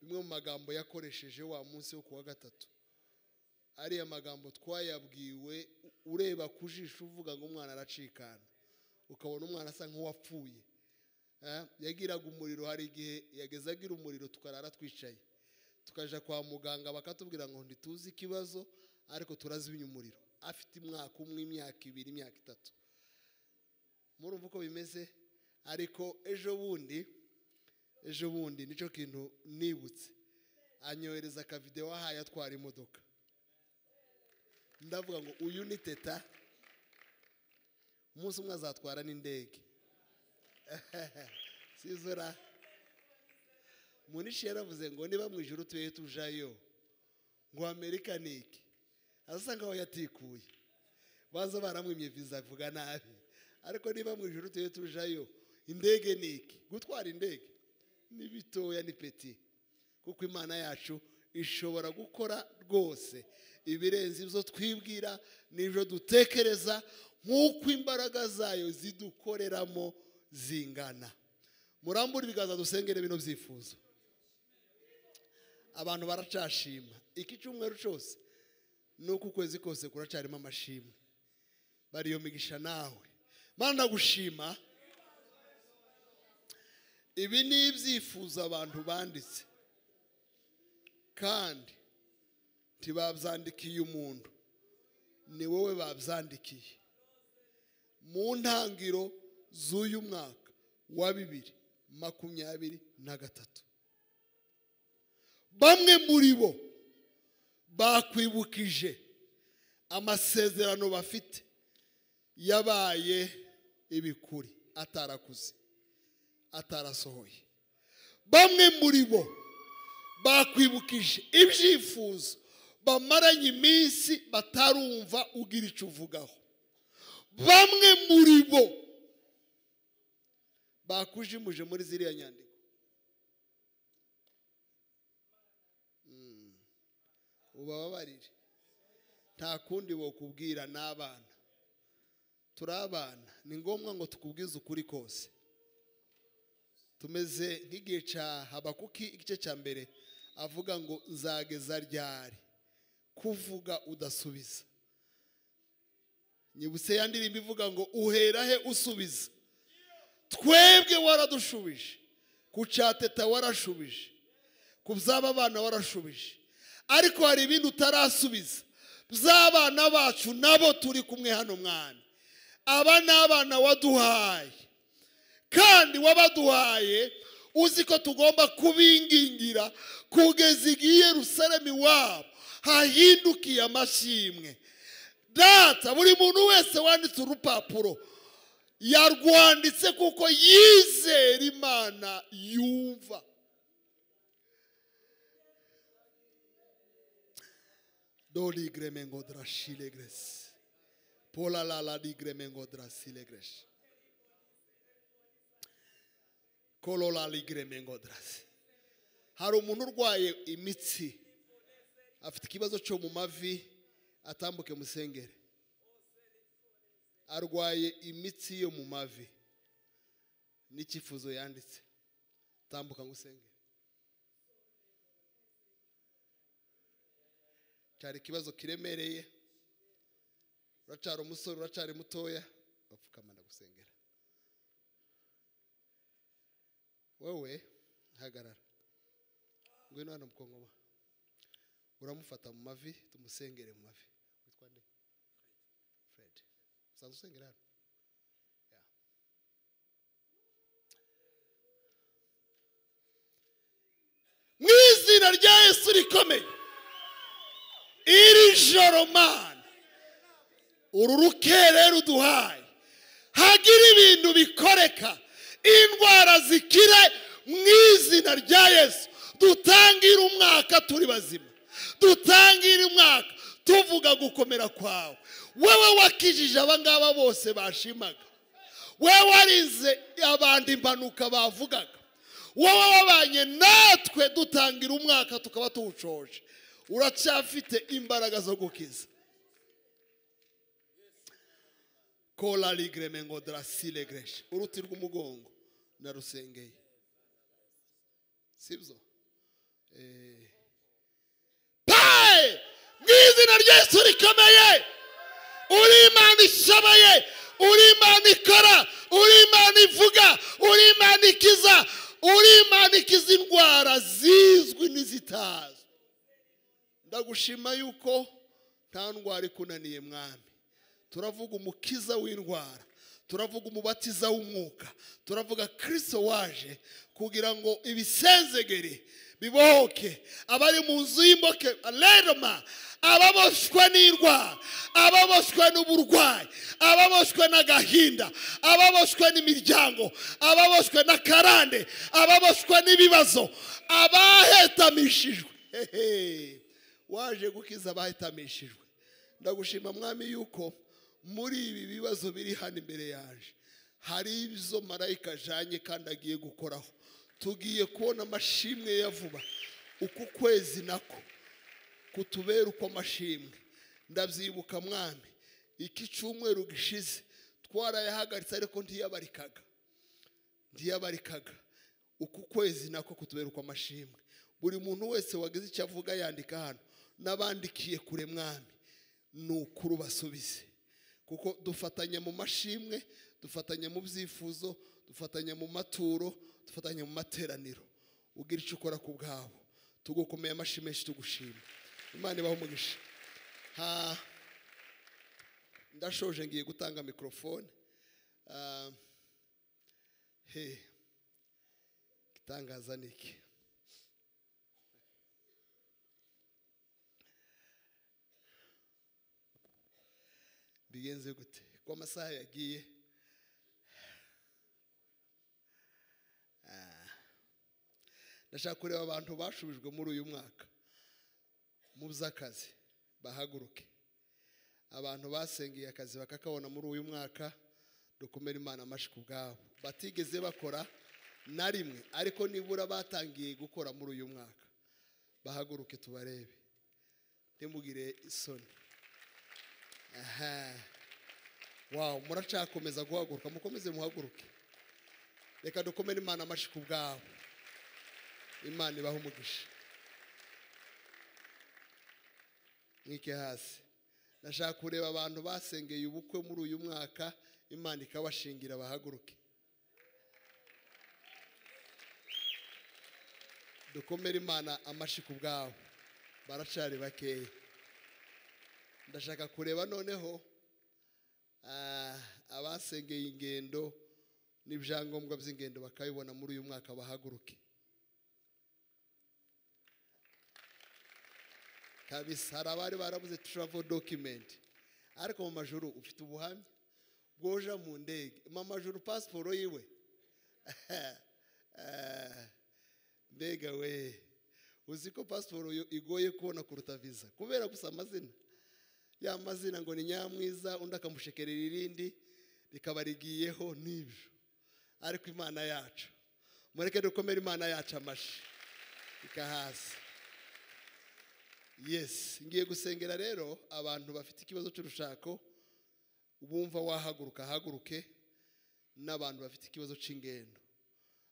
bimwe mu magambo yakoresheje wa munsi wo kuwa gatatu. Ariya magambo twayabwiwe ureba kujisho uvuga ngo umwana aracikana, ukabona umwana asa nk'uwapfuye. Yagiraga umuriro, hari igihe yageze agira umuriro tukarara twicaye, tukaja kwa muganga bakatubwira ngo ntituzi ikibazo, ariko turazimya umuriro. Afite umwaka umwe, imyaka 2, imyaka 3. Murumva uko bimeze. Ariko ejo bundi nicyo kintu nibutse, anyohereza ka video ahaye atwara imodoka. Ndavuga ngo uyu ni Teta, umunsi umwe azatwara n'indege. Sizora Munishi yaravuze ngo niba mu ijuru tuye tujayo, ngo Amerika niki asa nkaho yatikuye, baza baramwimye visa avuga nabi, ariko niba mu ijuru tuye tujayo, indege niki? Gutwara indege ni bitoya, ni peti, kuko Imana yacu ishobora gukora rwose ibirenze ibyo twibwira n'ibyo dutekereza, nk'uko imbaraga zayo zidukoreramo zingana. Murambura ibiganza dusengere bino byifuzo. Abantu baracashima iki cyumweru cyose, nuko ukwezi kose kuracarimo amashimwe. Bariyo migisha nawe Mana, ndagushima. Ibi ni ibyifuzo abantu banditse, kandi ntibabyandikiye umuntu, ni wowe babyandikiye. Mu ntangiro z'uyu mwaka wa 2023, bamwe muri bo bakwibukije amasezerano bafite yabaye ibikuri atarakuze, atarasohoye. Bamwe muri bo bakwibukije ibyifuzo bamaranye iminsi batarumva ugira icyo uvugaho. Bamwe muri bo bakujimuje muri ziriya nyandiko. Ubababarire, nta kundi bokubwira n'abana. Turabana, ni ngombwa ngo tukubwize ukuri kose. Tumeze nk'igihe cya Habakuki igice cya mbere, avuga ngo nzageza ryari kuvuga udasubiza. Nyibutse ya ndirimbo ivuga ngo uhera he usubiza. Twebwe waradushubije, ku cya Teta warashubije, ku by'aba bana warashubije, ariko hari ibindi utarasubiza by'abana bacu nabo turi kumwe hano mwana. Aba ni abana waduhaye, kandi wabaduhaye uzi ko tugomba kubingingira kugeza igihe Yerusalemu iwabo hahindukiye amashimwe. Data, buri muntu wese wanditse urupapuro yarwanditse kuko yizera Imana yumva. Doli gremengodra shilegres. Pola la la di gremengodra silegres. Kolola li gremengodras. Hari umuntu urwaye imitsi, afite ikibazo cyo mu mavi, atambuke musengere. Arwaye imitsi yo mu mavi, n'icyifuzo yanditse, tambuka ngusengere. Cyari ikibazo kiremereye, uracara umusore, uracari mutoya, bapfukama ndagusengera. Wowe hagarara, ngwino hano mukongoma, uramufata mu mavi tumusengere mu mavi. Witwa nde? Fred. Usanzwe usengera hano? Mu izina rya Yesu rikomeye, iri joro Mana uru rukerera uduhaye, hagira ibintu bikoreka, indwara zikire mu izina rya Yesu. Dutangire umwaka turi bazima, dutangire umwaka tuvuga gukomera kwawe. Wewe wakijije abangaba bose bashimaga, wewe warinze abandi impanuka bavugaga, wowe wabanye natwe dutangira umwaka tukaba tuwucoje. Uracyafite imbaraga zo gukiza. Kola ligremengo drasile gresh. Uruti rw'umugongo narusengeye, sibyo? Pae mu izina rya Yesu rikomeye, uri Imana ishoboye, uri Imana ikora, uri Imana ivuga, uri Imana ikiza, uri Imana ikiza indwara zizwi n'izitazwi. Ndagushima yuko nta ndwara ikunaniye Mwami. Turavuga umukiza w'indwara, turavuga umubatiza w'umwuka, turavuga Kristo waje kugira ngo ibisenzegere bibohoke, abari mu nzu y'imboke aleroma, ababoshwe n'indwara, ababoshwe n'uburwayi, ababoshwe n'agahinda, ababoshwe n'imiryango, ababoshwe n'akarande, ababoshwe n'ibibazo, abahetamishijwe. Waje gukiza abahetamishijwe. Ndagushima Mwami yuko muri ibi bibazo biri hano imbere yaje hari ibyo marayika ajanye kandi agiye gukoraho. Tugiye kubona amashimwe ya vuba. Uku kwezi nako kutubera uko amashimwe. Ndabyibuka Mwami, iki cyumweru gishize twarayahagaritse ariko ntiyabarikaga, ntiyabarikaga. Uku kwezi nako kutubera uko amashimwe. Buri muntu wese wagize icyo avuga yandika hano, n'abandikiye kure Mwami, nukuru basubize, kuko dufatanya mu mashimwe, dufatanya mu byifuzo, dufatanya mu maturo, dufatanya mu materaniro. Ugira icyo ukora ku bwabo. Tugukomeye amashimwe menshi, tugushima. Imana ibahe umugisha. Ndashoje, ngiye gutanga mikrofone. He gitangaza niki? Bigenze gute ko amasaha yagiye? Ndashaka kureba abantu bashubijwe muri uyu mwaka mu by'akazi bahaguruke. Abantu basengeye akazi bakakabona muri uyu mwaka, dukomere Imana amashi ku bwabo. Batigeze bakora na rimwe, ariko nibura batangiye gukora muri uyu mwaka, bahaguruke tubarebe, ntimugire isoni. Aha. Wow, muracakomeza guhaguruka, mukomeze muhaguruke. Reka dukomere Imana amashi ku bwabo. Imana ibahe umugisha. Mwike hasi. Ndashaka kureba abantu basengeye ubukwe muri uyu mwaka, Imana ikabashingira bahaguruke. Dukomere Imana amashi ku bwabo. Baracari bakeya. Ndashaka kureba noneho abasengeye ingendo n'ibyangombwa by'ingendo bakabibona muri uyu mwaka bahaguruke. Kabisa hari abari barabuze travel document, ariko mu majuru ufite ubuhamya bwoja mu ndege. Mama juru passport yiwe mbega we, uzi ko passport igoye kubona kuruta visa kubera gusa amazina ya mazina ngo ni Nyamwiza, undi akamushekerera irindi rikaba rigiyeho n'ibyo. Ariko Imana yacu, mureke dukomere Imana yacu amashi ikahasi. Yes, ngiye gusengera rero abantu bafite ikibazo cy'urushako, ubumva wahaguruka haguruke, n'abantu bafite ikibazo c'ingendo,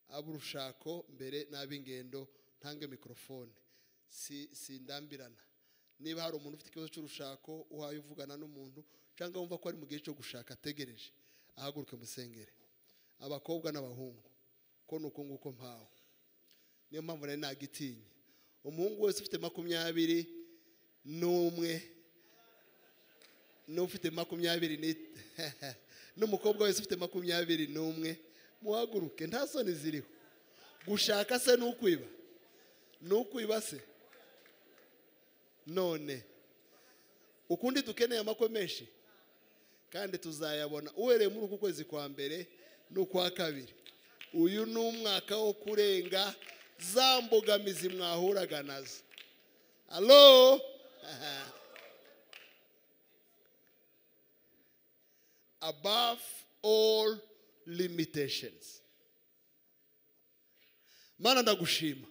aburushako mbere n'ab'ingendo ntange mikrofone. Si ndambirana. Niba hari umuntu ufite ikibazo cy'urushako uhaye uvugana n'umuntu cyangwa wumva ko ari mu gihe cyo gushaka ategereje, ahaguruke musengere. Abakobwa n'abahungu Ko nuko nguko mpawe. Niyo mpamvu nari nagitinye. Umuhungu wese ufite 21 n'ufite 20 n'umukobwa wese ufite 21 muhaguruke, nta soni ziriho. Gushaka se n'ukwiba. N'ukwiba se. None ukundi dukeneye amakwe menshi kandi tuzayabona uhereye muri uku kwezi kwa mbere n'ukwa kabiri. Uyu ni umwaka wo kurenga za mbogamizi mwahuraga nazo. Allo? Above all limitations. Mana ndagushima.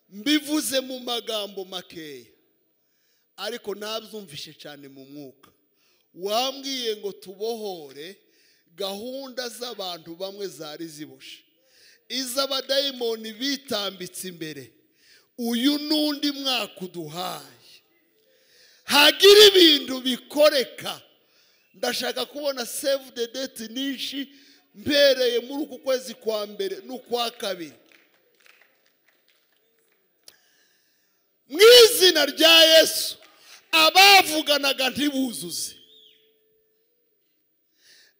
Mbivuze mu magambo makeya ariko nabyumvishe cyane mu mwuka. Wambwiye ngo tubohore gahunda z'abantu bamwe zari ziboshe, iz'abadayimoni bitambitse imbere. Uyu n'undi mwaka uduhaye hagira ibintu bikoreka. Ndashaka kubona save the date nyinshi mbereye muri uku kwezi kwa mbere n'ukwa kabiri. Mu izina rya Yesu, abavuganaga ntibuzuze,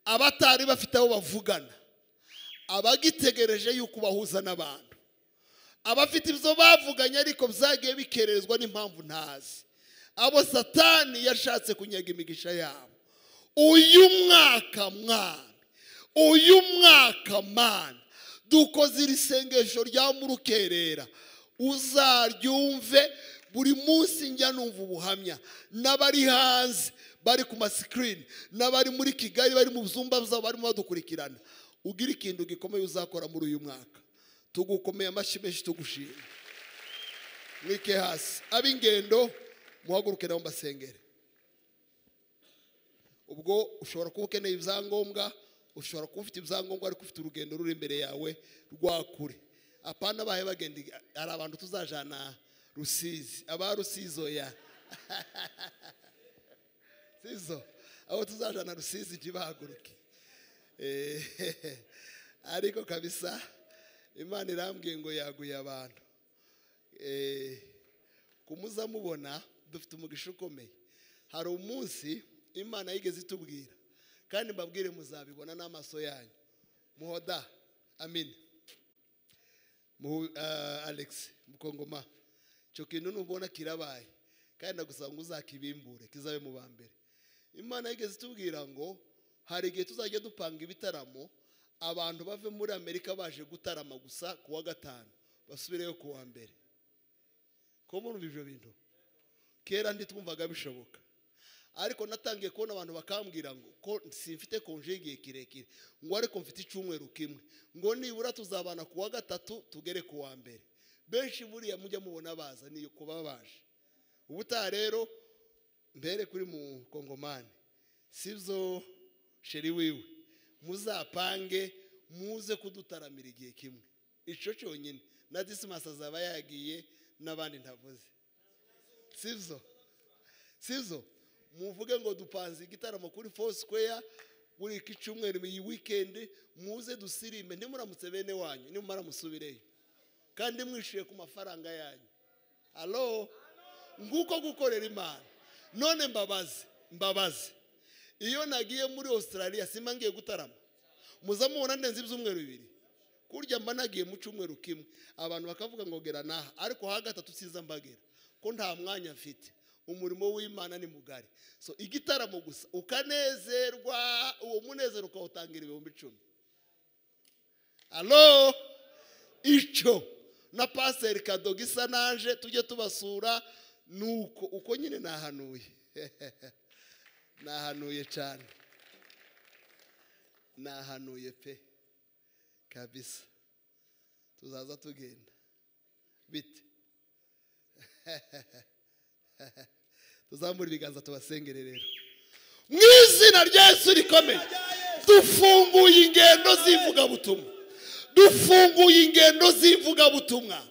abatari bafite aho bavugana, abagitegereje yuko bahuza n'abantu, abafite ibyo bavuganye ariko byagiye bikererezwa n'impamvu ntazi, abo Satani yashatse kunyaga imigisha yabo. Uyu mwaka mwana, uyu mwaka mana, dukoze iri sengesho rya murukerera, uzaryumve buri munsi. Njya numva ubuhamya n'abari hanze bari ku masikirini, n'abari muri Kigali bari mu byumba byabo barimo badukurikirana. Ugira ikintu gikomeye uzakora muri uyu mwaka. Tugukomeye amashyi menshi, tugushima. Mwike hasi ab'ingendo, muhaguruke nabo mbasengere. Ubwo ushobora kuba ukeneye ibyangombwa, ushobora kuba ufite ibyangombwa ariko ufite urugendo ruri imbere yawe rwa kure. Apana bahe bagenda, hari abantu tuzajana Rusizi, aba Rusizo ya sizo, abo tuzajana Rusizi ntibahaguruke. Ariko kabisa Imana irambwiye ngo yaguye abantu. Kumuza mubona dufite umugisha ukomeye. Hari umunsi Imana yigeze itubwira, kandi mbabwire muzabibona n'amaso yanyu. Muhoda amin. Alex Mukongoma, cyo kintu nubona kirabaye kandi ndagusaba ngo uzakibimbure kizabe mu bambere. Imana yigeze itubwira ngo hari igihe tuzajya dupanga ibitaramo, abantu bave muri Amerika baje gutarama gusa kuwa gatanu basubireyo kuwa mbere. Ko murumva ibyo bintu? Kera nditwumvaga bishoboka, ariko natangiye kubona abantu bakambwira ngo ko simfite konje igihe kirekire, ngo ariko mfite icyumweru kimwe, ngo nibura tuzabana kuwa gatatu tugere kuwa mbere. Benshi buriya mujya mubona baza niyo kuba baje. Ubutaha rero mbere kuri mu Kongomani, sibyo sheri wiwe, muzapange muze kudutaramira igihe kimwe. Ico cyonyine na Dismas azaba yagiye n'abandi ntavuze. Sibyo? Sibyo? Muvuge ngo dupanze igitaramo kuri Foursquare buri iki cyumweru, iyi weekend muze dusirime, ntimuramutse bene wanyu, nimumara musubireyo kandi mwishyuye ku mafaranga yanyu. Allo? Nguko gukorera Imana. None mbabaze, mbabaze, iyo nagiye muri Australia simba ngiye gutarama, muzamubona ndenze ibyumweru bibiri, kurya mba nagiye mu cyumweru kimwe, abantu bakavuga ngo gera naha, ariko ha gatatu siza mbagera ko nta mwanya mfite. Umurimo w'Imana ni mugari. So igitaramo gusa ukanezerwa, uwo munezero ukawutangira 10,000. Allo? Icyo na Pastor Kadogisa naje tujye tubasura, nuko uko nyine nahanuye. Nahanuye cyane, nahanuye pe kabisa. Tuzaza tugenda bite. Tuzamura ibiganza tubasengere rero mu izina rya Yesu rikomeye. Dufunguye ingendo z'ivugabutumwa, dufunguye ingendo z'ivugabutumwa,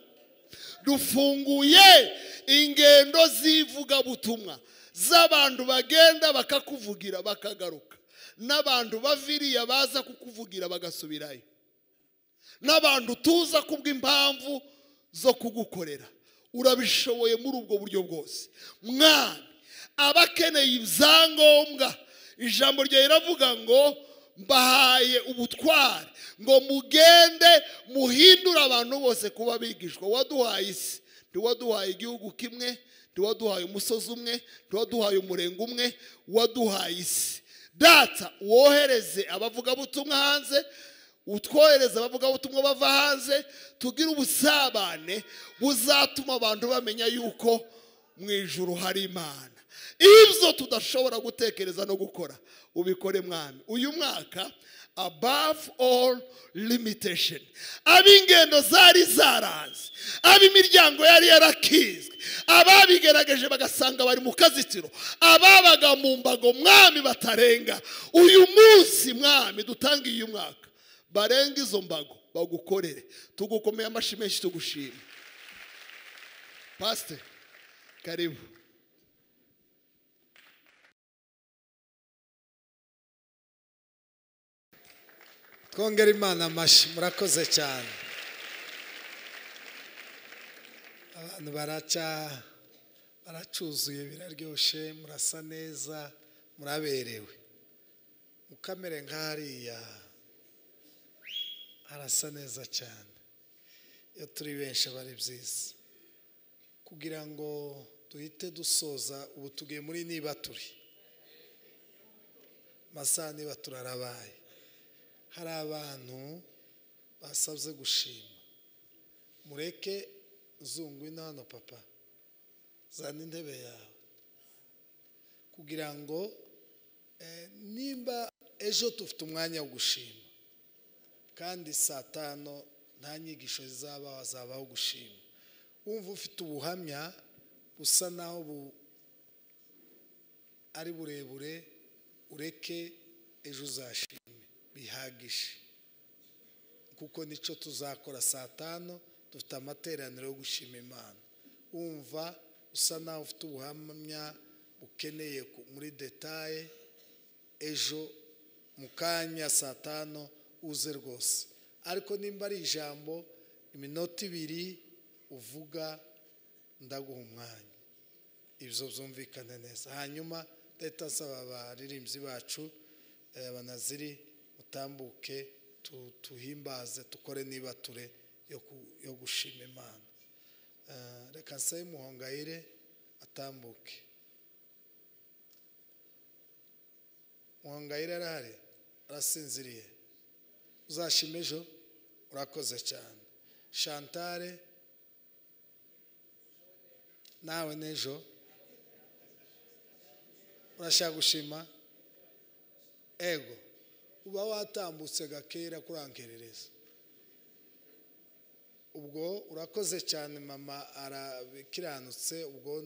dufunguye ingendo z'ivugabutumwa z'abantu bagenda bakakuvugira bakagaruka, n'abantu baviriya baza kukuvugira bagasubirayo. n'abantu tuza kubw'impamvu zo kugukorera. Urabishoboye muri ubwo buryo bwose Mwami. Abakeneye ibyangombwa, ijambo ryawe riravuga ngo mbahaye ubutware ngo mugende muhindure abantu bose kuba abigishwa. Waduhaye isi, ntiwaduhaye igihugu kimwe, ntiwaduhaye umusozi umwe, ntiwaduhaye umurenge umwe, waduhaye isi. Data, wohereze abavugabutumwa hanze, utwohereze abavugabutumwa bava hanze, tugire ubusabane buzatuma abantu bamenya yuko mu ijuru hari Imana. Ibyo tudashobora gutekereza no gukora ubikore Mwami. Uyu mwaka above all limitation, ab'ingendo zari zaranze, ab'imiryango yari yarakizwe, ababigerageje bagasanga bari mu kazitiro, ababaga mu mbago Mwami batarenga, uyu munsi Mwami dutangiye uyu mwaka barenga izo mbago bagukorere. Tugukomeye amashyi menshi tugushima. Pastor, karibu. Twongere Imana amashyi, murakoze cyane. Abantu baracuzuye, biraryoshe, murasa neza, muraberewe. Mukamere nk'hariya harasa neza cyane. Iyo turi benshi aba ari byiza. Kugira ngo duhite dusoza, ubu tugiye muri niba turi masaha niba turarabaye. Hari abantu basabye gushima. Mureke zungu ino hano papa, zana intebe yawe, kugira ngo nimba ejo tufite umwanya wo gushima, kandi saa 5 nta nyigisho zizabaho, hazabaho gushima. Wumva ufite ubuhamya busa naho ari burebure, ureke ejo uzashime bihagije, kuko nico tuzakora saa 5. Dufite amateraniro yo gushima Imana. Wumva usa naho ufite ubuhamya ukeneye muri detaye, ejo mu kanya saa 5 uze rwose. Ariko nimba ari ijambo iminota 2 uvuga, ndaguha umwanya, ibyo byumvikane neza. Hanyuma leta nsaba abaririmbyi bacu abanaziri mutambuke, tuhimbaze, tukore niba ture yo gushima Imana. Reka nsabe Muhongayire atambuke. Muhongayire arahari, arasinziriye. Uzashima ejo, urakoze cyane. Chantale nawe n'ejo urashaka gushima? Ego, uba watambutse gakera kurankerereza. Ubwo urakoze cyane mama, arakiranutse. Ubwo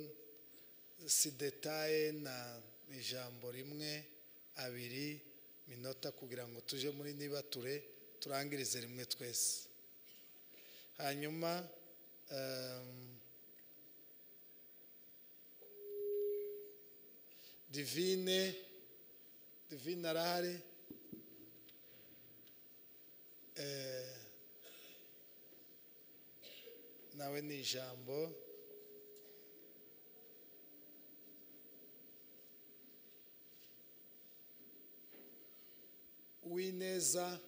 si detaye na ijambo rimwe abiri minota kugira ngo tuje muri niba ture turangirize rimwe twese. Hanyuma Divine arahari. Nawe ni ijambo. Uwineza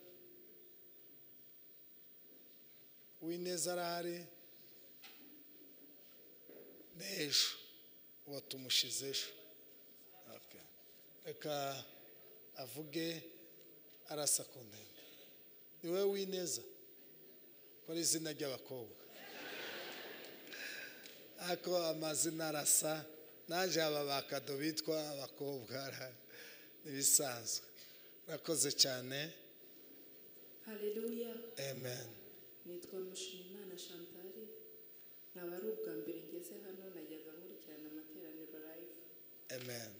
arahari n'ejo uwo tumushize ejo. Reka avuge arasa ku ntego. Ni wowe Uwineza, ko ari izina ry'abakobwa, ariko amazina arasa. Naje aba bakado bitwa abakobwa n'ibisanzwe. Urakoze cyane. Haleluya. Amen. Nitwa Mushimimana Chantal, nkaba ari ubwa mbere ngeze hano, najyaga nkurikirana amateraniro live. Amen.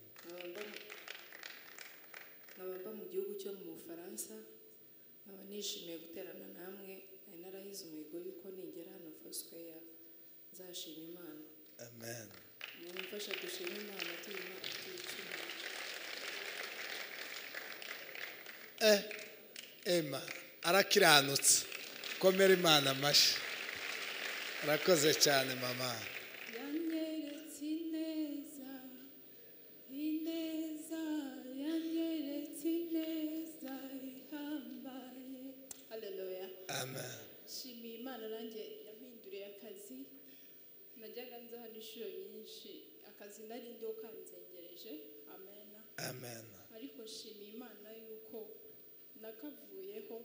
Nkaba mba mu gihugu cyo mu Bufaransa, nkaba nishimiye guterana namwe. Nari narahize umuhigo yuko ningera hano Foursquare nzashima Imana. Amen. Mumfasha dushima Imana tuyishima. Ema arakiranutse. Komera Imana amashyi. Urakoze cyane mama. Yanyeretse ineza, ineza, yanyeretse ineza ihambaye. Haleluya. Amen. Nshimiye Imana nanjye yampinduriye akazi. Najyaga nza hano inshuro nyinshi, akazi nari ndiho kanzengereje. Amen. Amen. Ariko nshimiye Imana yuko nakavuyeho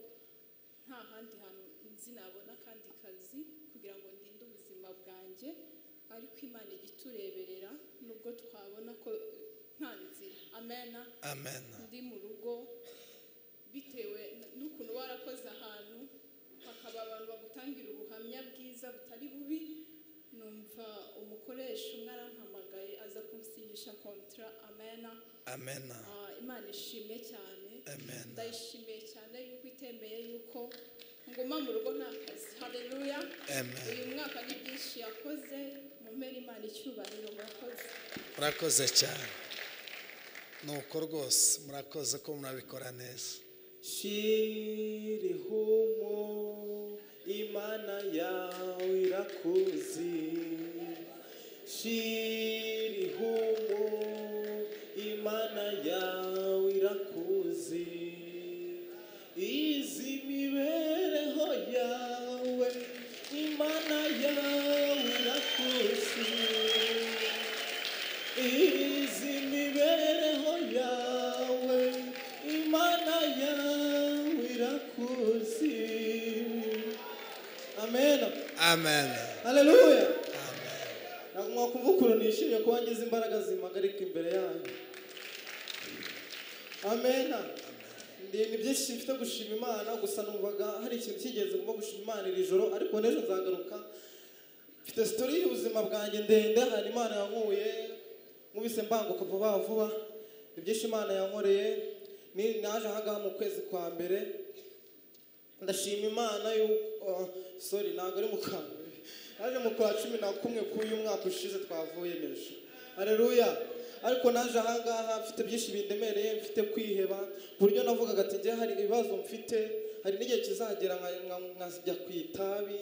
nta handi hantu nzi nabona akandi kazi kugira ngo ndinde ubuzima bwanjye, ariko Imana igitureberera nubwo twabona ko nta nzira. Amen. Amen. Ndi mu rugo bitewe n'ukuntu warakoze ahantu hakaba abantu bagutangira ubuhamya bwiza butari bubi, numva umukoresha umwe arampamagaye aza kunsinyisha kontra. Amen. Amen. Imana ishimwe cyane. Amen. Ndayishimiye cyane yuko itemeye yuko nguma mu rugo nta kazi. Haleluya. Amen. Uyu mwaka ni byinshi yakoze, mumpere Imana icyubahiro. Murakoze. Murakoze cyane. Nuko rwose murakoze ko murabikora neza. Shirihumo Imana yawe irakuzi. Shirihumo Imana yawe irakuzi. Izi mibereho yawe Imana yawe irakuzi. Izi mibereho yawe Imana yawe irakuzi. Amen. Amen. Haleluya. Amen. Mwakumva ukuntu nishimiye kuba ngize imbaraga zimpagarika imbere yanyu. Amen. Ni byinshi mfite gushima Imana, gusa numvaga hari ikintu kigeze ngomba gushima Imana iri joro, ariko n'ejo nzagaruka. Mfite story y'ubuzima bwanjye ndende, hari Imana yankuye nkubise mbanguka vuba vuba. Ni byinshi Imana yankoreye. Ni naje ahangaha mu kwezi kwa mbere, ndashima Imana yuko sorry ntabwo ari mu kwa mbere, naje mu kwa 11 k'uyu mwaka ushize twavuye meje. Haleluya. Ariko naje ahangaha mfite byinshi bindemereye, mfite kwiheba, buryo navugaga ati njye hari ibibazo mfite, hari n'igihe kizagera nkajya ku itabi.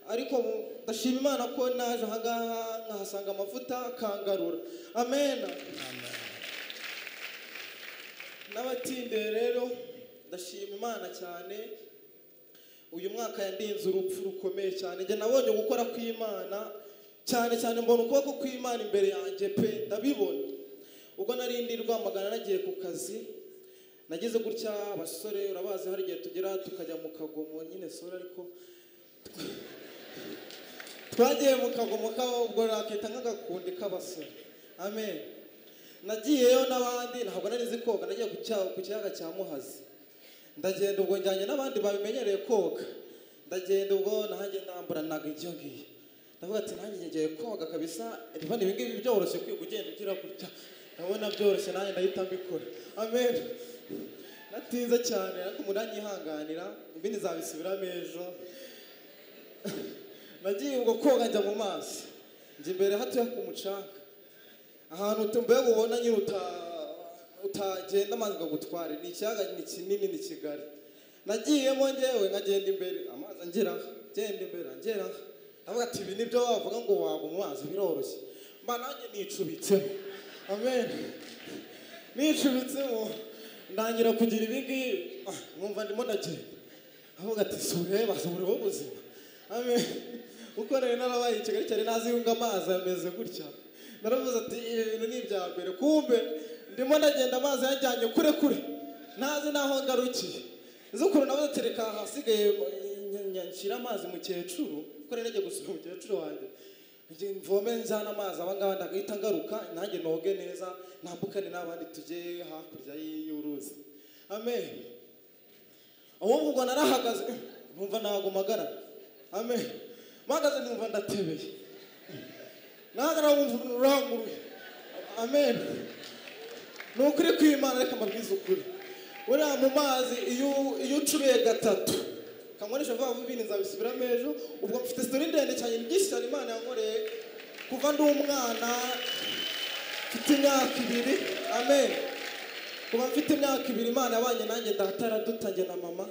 Ariko ndashima Imana ko naje ahangaha nkahasanga amavuta akangarura. Amen. Amen. N'abatinde rero ndashima Imana cyane. Uyu mwaka yandinze urupfu rukomeye cyane. Njye nabonye gukora kw'Imana cyane cyane, mbona ukuboko kw'Imana imbere yanjye pe, ndabibona. Ubwo nari ndi Rwamagana nagiye ku kazi, nageze gutya abasore urabazi hari igihe tugera tukajya mu kagomo nyine sore, ariko twagiye mu kagomo ubwo nakita nk'agakundi k'abasore. Amen. Nagiyeyo n'abandi, ntabwo nari nzi koga, nagiye ku kiyaga cya Muhazi. Ndagenda ubwo njyanye n'abandi babimenyereye koga, ndagenda ubwo nanjye ndambura naga ibyo ngiye. Ndavuga ati nanjye ngiye koga kabisa, ndabona ibi ngibi byoroshye kwiga ugenda ugira gutya, ndabona byoroshye nanjye ndahita mbikora. Amen. Natinze cyane ariko muranyihanganira, ibindi nzabisubiramo ejo. Nagiye ubwo koga njya mu mazi, njya imbere hatoya ku mucanga, ahantu mbega ubona nyine utagenda amazi akagutwara. Ni ikiyaga ni kinini, ni kigari. Nagiyemo njyewe nkagenda imbere, amazi angeraho, ngenda imbere angeraho. Ndavuga ati ibi nibyo wavuga ngo wagwa mu mazi biroroshye. Mba nanjye nicubitsemo. Amen. Nicubitsemo ndangira kugira ibi ngibi, nkumva ndimo ndagenda. Avuga ati sureba sureba ubuzima. Amen. Uko nari narabaye i Kigali cyane nazi yunga amazi ameze gutya. Naravuze ati ibi bintu ni ibya mbere, kumbe ndimo ndagenda amazi yanjyanye kure kure, ntazi naho ngarukiye. Nzi ukuntu navuze ati reka hasigaye nshyira amazi mukecuru, kuko nari nagiye gusura umukecuru wanjye, mvome njyana amazi aba ngaba ndagahita ngaruka nanjye noge neza, nambukane n'abandi tujye hakurya y'uruzi. Amen. Ahubwo ubwo narahagaze numva nagumagara. Amen. Mpagaze numva ndatebeye, nahagarara numva uranguruye. Amen. Ni ukuri kw'Imana, reka mbabwize ukuri. Uriya mu mazi iyo ucuruye gatatu kankoresha vuba vuba ibindi nzabisubiramo ejo. Ubwo mfite story ndende cyane, ni byinshi cyane Imana yankoreye kuva ndi umwana mfite imyaka 2. Amen. Kuva mfite imyaka 2 Imana yabanye nanjye, data aradutange na mama.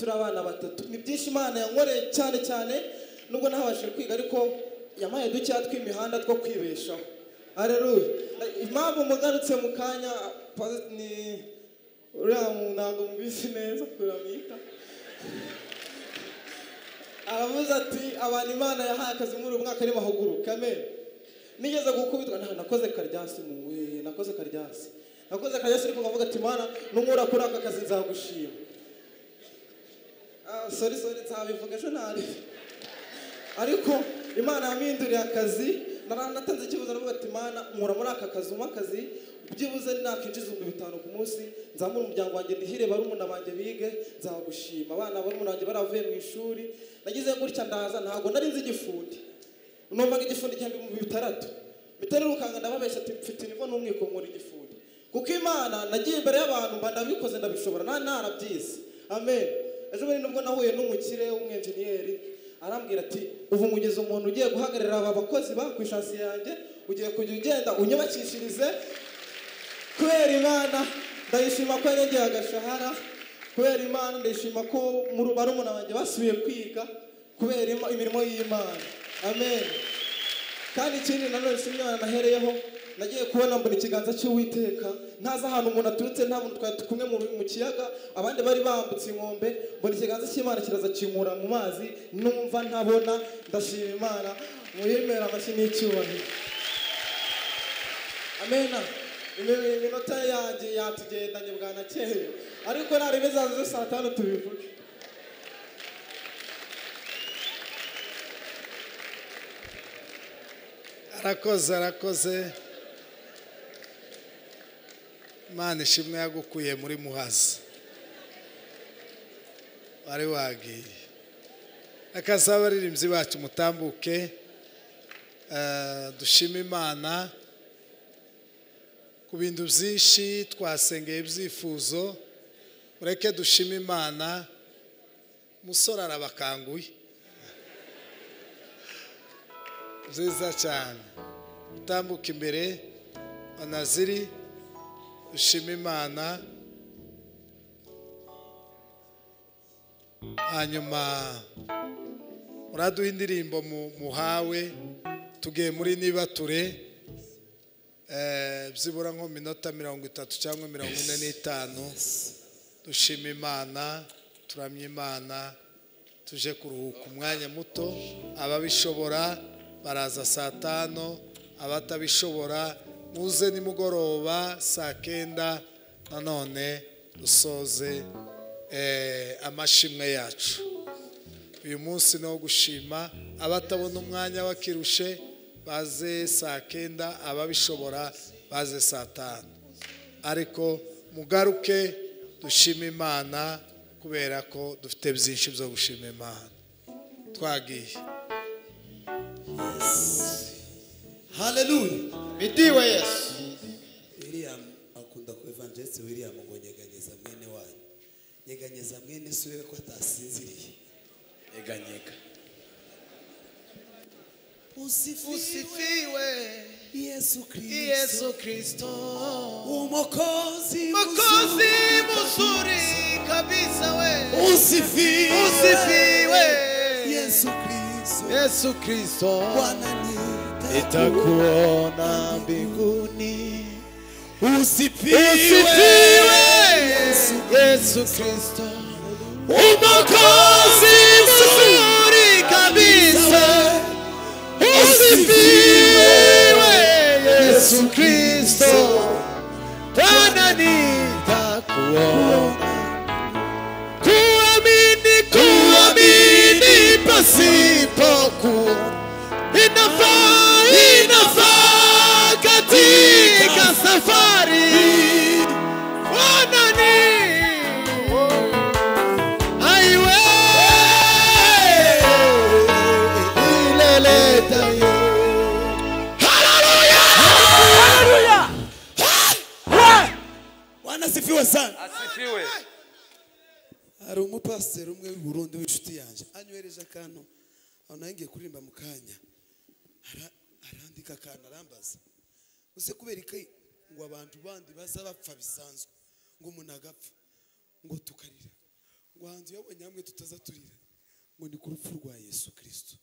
Turi abana batatu. Ni byinshi Imana yankoreye cyane cyane nubwo ntabashije kwiga ariko yamaye ducya tw'imihanda two kwibeshaho. Haleluya. Impamvu mugarutse mu kanya ni uriya ntabwo mubisi neza kuramwita. Aravuze ati abantu Imana yahaye akazi muri uyu mwaka ari bahaguruka. Amen. Nigeze gukubitwa nakoze karyasi mu nakoze karyasi. Nakoze karyasi ariko nkavuga ati Imana nunkura kuri aka kazi nzagushima. Sorry nzabivuga ejo ntari. Ariko Imana yampinduriye akazi, natanze ikibazo ndavuga ati Imana nkura muri aka kazi umpa akazi byibuze nakinjiza 5000 ku munsi nzamura umuryango wanjye ndihire barumuna banjye bige nzagushima. Abana barumuna banjye baravuye mu ishuri nagize gutya ndaza ntago nari nzi igifundi. Numvaga igifundi cyangwa 6000 bitererukanga ndababesha ati mfite nivo n'umwiko nkora igifundi. Kuko Imana nagiye imbere y'abantu mba ndabikoze ndabishobora narabyize. Amen. Ejo bundi nubwo nahuye n'umukire w'umwenjeniyeri arambwira ati ubu mugeze umuntu ugiye guhagararira aba bakozi ba ku ishansi yanjye ugiye kujya ugenda unyubakishirize. Kubera Imana ndayishima ko yarengeye agashahara. Kubera Imana ndayishima ko barumuna banjye basubiye kwiga kubera imirimo y'Imana. Amen. Kandi ikindi nanone nshimye Imana nahereyeho nagiye kubona mbona ikiganza cy'Uwiteka ntaza ahantu umuntu aturutse nta muntu twari kumwe mu kiyaga abandi bari bambutse inkombe mbona ikiganza cy'Imana kiraza kinkura mu mazi numva ntabona. Ndashima Imana muhimera amashyi n'icyubahiro. Amen. Iminota yanjye yatugendanye bwanakeye ariko narebe zazo saa 5 tubivuge. Arakoze. Imana ishimwe yagukuye muri Muhazi wari wagiye. Akasaba abaririmbyi bacu mutambuke dushime Imana ku bintu byinshi twasengeye ibyifuzo. Mureke dushime Imana. Musore arabakanguye nziza cyane. Utambuka imbere Anaziri dushime Imana. Hanyuma muraduha indirimbo muhawe tugiye muri nibature byibura nko minota 30 cyangwa 45. Dushima Imana, turamye Imana, tuje kuruhuka umwanya muto. Ababishobora baraza saa 5, abatabishobora muze nimugoroba saa 9 nanone dusoze amashimwe yacu. Uyu munsi no gushima. Abatabona umwanya bakirushe baze saa 9, ababishobora baze saa 5. Ariko mugaruke dushime Imana kubera ko dufite byinshi byo gushima Imana. Twagiye. Hallelujah. Bidiwe Yesu. William akunda ku evangelist William ngo nyeganyeza mwene wanyu. Nyeganyeza mwene surebe ko atasinziriye. Nyeganyega. Usifiwe Yesu Kristo. Yesu Kristo. Umokozi mzuri kabisa we. Usifiwe Yesu Kristo. Yesu Kristo. Bwana nitakuona mbinguni. Usifiwe Yesu Kristo. Umokozi mzuri kabisa. Usifiwe Yesu Kristo. Bwana nitakuona. Kuamini pasipo kuona. Inafaa katika safari. Bwana ni aiwe ileleta ye. Hallelujah! Hallelujah! Bwana asifiwe sana. Asifiwe. Hari umupasiteri umwe w'i Burundi w'inshuti yanjye anywereje akantu aho nangiye kuririmba mu kanya arandika akantu arambaza use kubera iki ngo abantu bandi baza bapfa bisanzwe ngo umuntu agapfa ngo tukarira ngo Ngo hanze yabonye hamwe tutaza turira ngo ni ku rupfu rwa Yesu Kristo.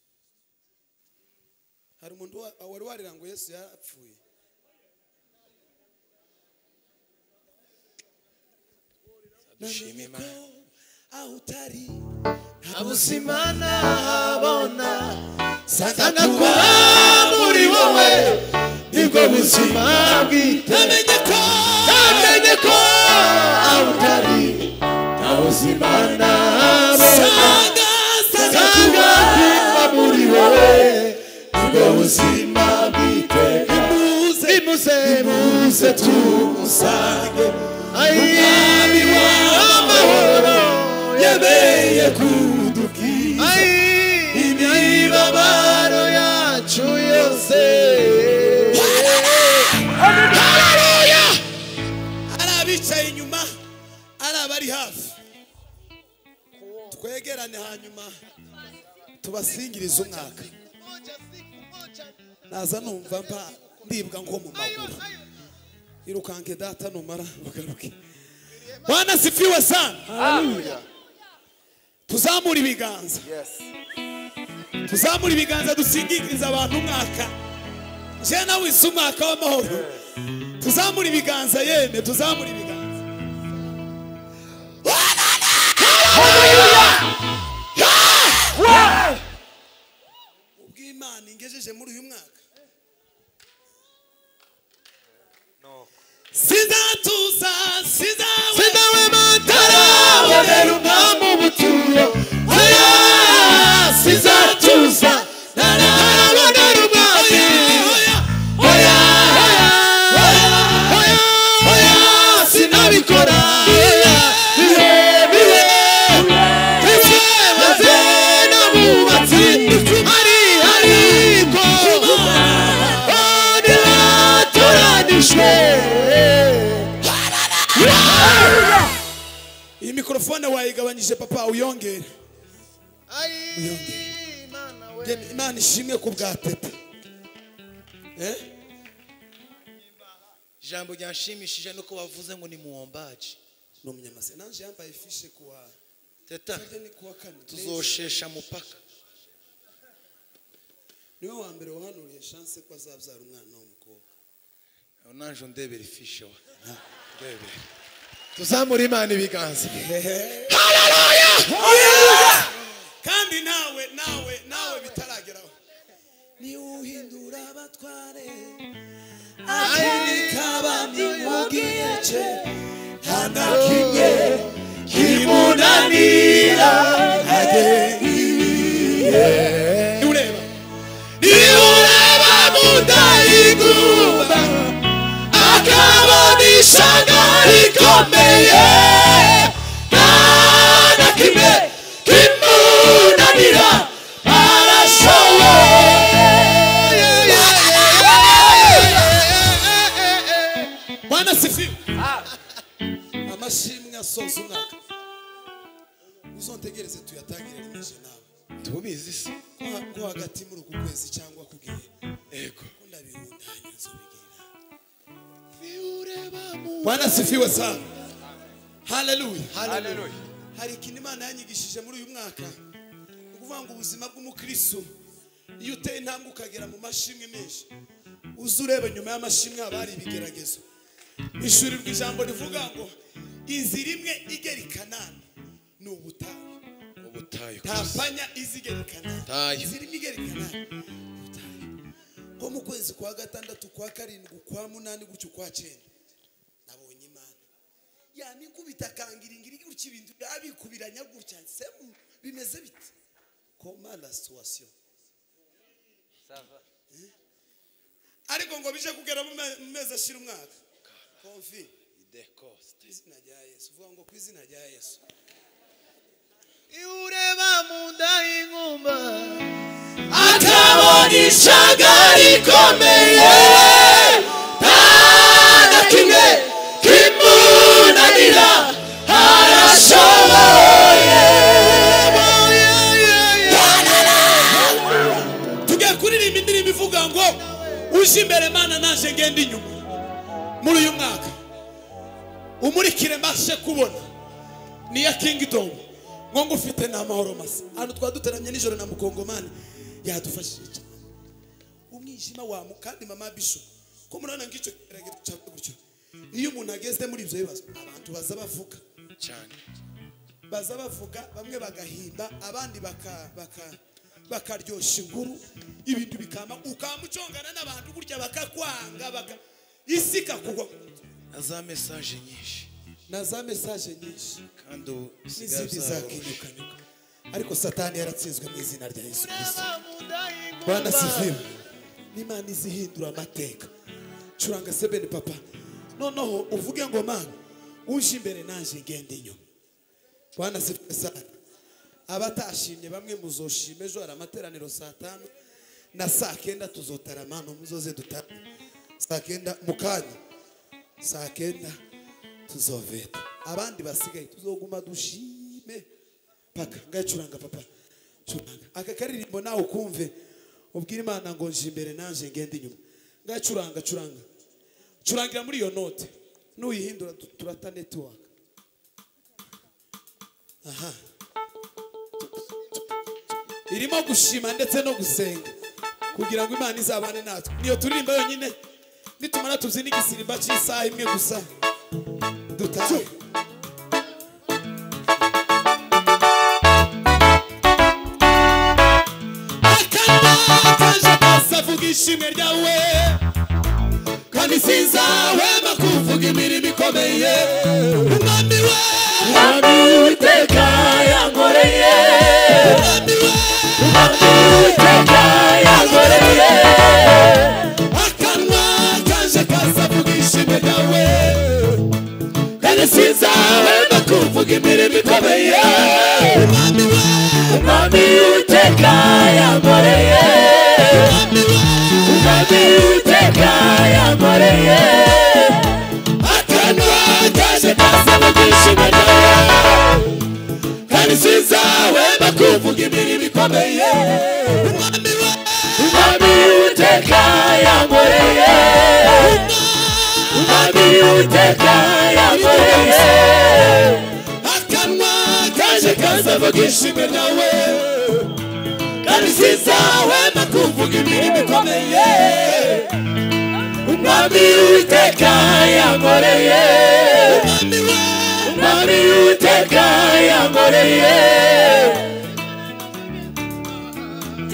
Hari umuntu wari warira ngo Yesu yarapfuye. Dushime Imana. Aho utari nta buzima nahabona, sanga kuba muri wowe nibwo buzima bwite. Namenye ko aho utari nta buzima nahabona, sanga kuba muri wowe nibwo buzima bwite. Nimuze nimuze tumusange umwami w'amahoro yemeye kudukiza imibabaro yacu yose. Haleluya! Ari abicaye inyuma, ari abari hafi, twegerane hanyuma tubasingirize umwaka. Naza numva mpa ndibwa nko mu maguru. Irukanke data numara ugaruke. Bwana sifiwe sana. Haleluya. Tuzamura ibiganza. Tuzamura ibiganza dusingiriza abantu umwaka. Je nawe isi umwaka w'amahoro. Tuzamura ibiganza yeme, tuzamura ibiganza. Haleluya! Ubw'Imana ingejeje muri uyu mwaka. Sinzatuza, sinzawe matarabonera umwami ubuturo. Oya, sinzatuza, ntarabonera umwami. Oya, oya, oya, oya, sinabikora. Bihe, bihe, bihe, maze n'abubatsi ari ariko ntibatoranijwe. Iyi mikrofone wayigabanyije papa, uyongere. Uyongere. Imana ishimwe ku bwa Teta. Ijambo ryanshimishije nuko bavuze ngo ni muombaji. Ni umunyamase. Nanje yambaye ifishe kuwa Teta. Tuzoshesha mupaka. Niwe wa mbere wahanuriye chance ko azabyara umwana w'umukobwa. Nanje ndebera ifishe wa. Ndebera. Tuzamura Imana ibiganza. Haleluya! Haleluya! Kandi nawe nawe nawe bitarageraho. Ni uhindura abatware akika abami mu gice nta na kimwe kimunanira agiye. Niureba niureba mu nda y'ingumba akabona ishyanga rikomeye nta na kimwe kimunanira arashoboye. Bwana sifiwe. Amashimwe asoza umwaka uzontegereze tuyatangire rimwe nawe. Tubizi se ko hagati muri uku kwezi cyangwa kugiye. Yego. Ko ndabirundanya nzobigirira. Bwana sifiwe sana. Haleluya. Haleluya. Hari ikintu Imana yanyigishije muri uyu mwaka. Ukuvuga ngo ubuzima bw'umukristo iyo uteye intambwe ukagera mu mashimwe menshi, uze urebe nyuma y'amashimwe haba hari ibigeragezo. Ishuri rw'ijambo rivuga ngo inzira imwe igera i Kanani ni ubutayu. Ubutayu. Tapanya izigera i Kanani. Inzira imwe igera i Kanani. Ubutayu. Nko mu kwezi kwa gatandatu, kwa karindwi, kwa munani gutyo kwa cyenda nabonye Imana yamikubita kangiringiri gutyo ibintu abikubiranya gutya semu bimeze bite comment la situation ça va. Ariko ngo bije kugera mu mezi ashira umwaka konfi idekoste izina rya Yesu vuga ngo ku izina rya Yesu. Iureba mu nda y'ingumba akabona ishyanga rikomeye nta na kimwe kimunanira arashoboye. Tugiye kuririmba indirimbo ivuga ngo uje imbere Mana naje ngenda inyuma muri uyu mwaka umurikire mbashe kubona ni ya Kingdom. Ngo ngufite n'amahoro masa. Hano twaduteramye nijoro na mukongomani yadufashije cyane. Umwijima wa kandi mama Bishop ko murana ngico gutyo. Iyo umuntu ageze muri ibyo bibazo abantu baza bavuga cyane. Baza bavuga bamwe bagahimba abandi bakaryosha inkuru ibintu bikama ukamucongana n'abantu gutya bakakwanga baka isika kugwa na za message nyinshi na za message nyinshi kandi usigaye. Ariko Satani yaratsinzwe mu izina rya Yesu Kristo. Bwana sifiwe. N'Imana izihindura amateka. Curanga sebeni papa. Noneho uvuge ngo Mana uje imbere nanje ngende inyuma. Bwana sifiwe sana. Abatashimye bamwe muzoshime ejo hari amateraniro saa 5 na saa 9 tuzotarama no muzoze dutarame. Saa 9 mukanya. Saa 9 tuzoveta. Abandi basigaye tuzoguma dushime paka. Ngacuranga papa. Curanga. Aka karirimbo nawe ukumve ubwira Imana ngo nje imbere nanje ngende inyuma. Ngacuranga curanga. Curangira muri iyo note. Nuyihindura turata network. Aha. Irimo gushima ndetse no gusenga kugira ngo Imana izabane natwe. Niyo turirimba yonyine nitumara tubyina igisirimba cy'isaha imwe gusa dutahe. Akanwa kaje kasavuga ishimwe ryawe kandi sinzahwema kuvuga imirimo ikomeye. Umwami we, Umwami Uwiteka yankoreye. Umwami we, Umwami Uwiteka yankoreye. Akanwa kaje kasavuga ishimwe ryawe kandi sinzahwema kuvuga imirimo ikomeye. Umwami we, Umwami Uwiteka yankoreye. Umwami we, Umwami Uwiteka yankoreye. Akanwa kaje kasavuga ishimwe ryawe kandi sinzahwema kuvuga imirimo ikomeye. Umwami we, Umwami Uwiteka yankoreye. Umwami Uwiteka yankoreye. Akanwa kaje kasavuga ishimwe ryawe kandi sinzahwema kuvuga imirimo ikomeye. Umwami Uwiteka yankoreye. Umwami we, Umwami Uwiteka yankoreye.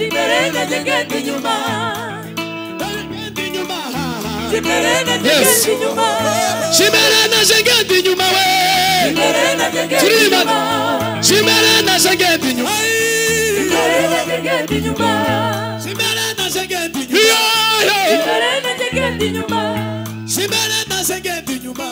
Imbere ngende inyuma. Imbere ngende inyuma. Shimere naje ngende inyuma we. Imbere ngende inyuma. Shimere naje ngende inyuma. Imbere ngende inyuma. Shimere naje ngende inyuma. Imbere ngende inyuma. Shimere naje ngende inyuma.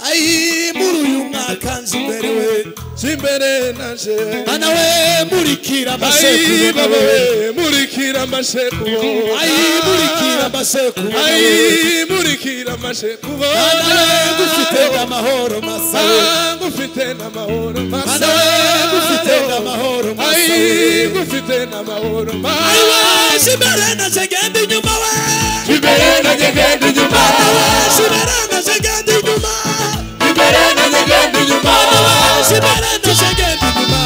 Ai muri uyu mwaka nje imbere we. Imbere naje. Mana we murikira Ai baba we murikira amashekubo. Ai murikira amashekubo. Ai murikira amashekubo. Mana we gufite amahoro masa. Ngufite n'amahoro masa. Mana we gufite n'amahoro masa. Ai ngufite n'amahoro masa. Ai we shimere naje ngende inyuma we. Imbere naje ngende inyuma. Mana we shimere naje ngende inyuma. Imbere naje ngende inyuma. Mana we shimere naje ngende inyuma.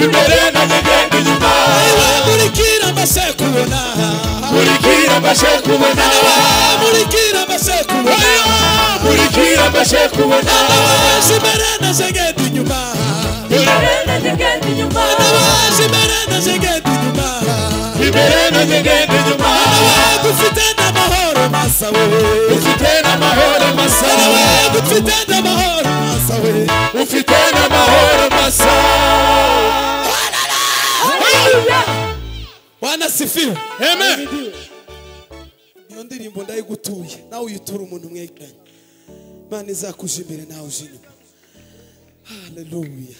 Imbere naje ngende inyuma. Ai we murikira amashekubona. Murikira amashekubona. Mana we murikira amashekubona. Murikira amashekubona. Mana we shimere naje ngende inyuma. Imbere naje ngende inyuma. Mana we shimere naje ngende inyuma. Imbere naje ngende inyuma. Mana we gufite n'amahoro masa we. Ufite n'amahoro masa. Mana we gufite n'amahoro masa we. Ufite n'amahoro masa. Bwana sifiwe. Amen. Niyo ndirimbo ndayigutuye nawe uyitura umuntu mwegeranye. Imana izakuje imbere nawe uje inyuma. Haleluya.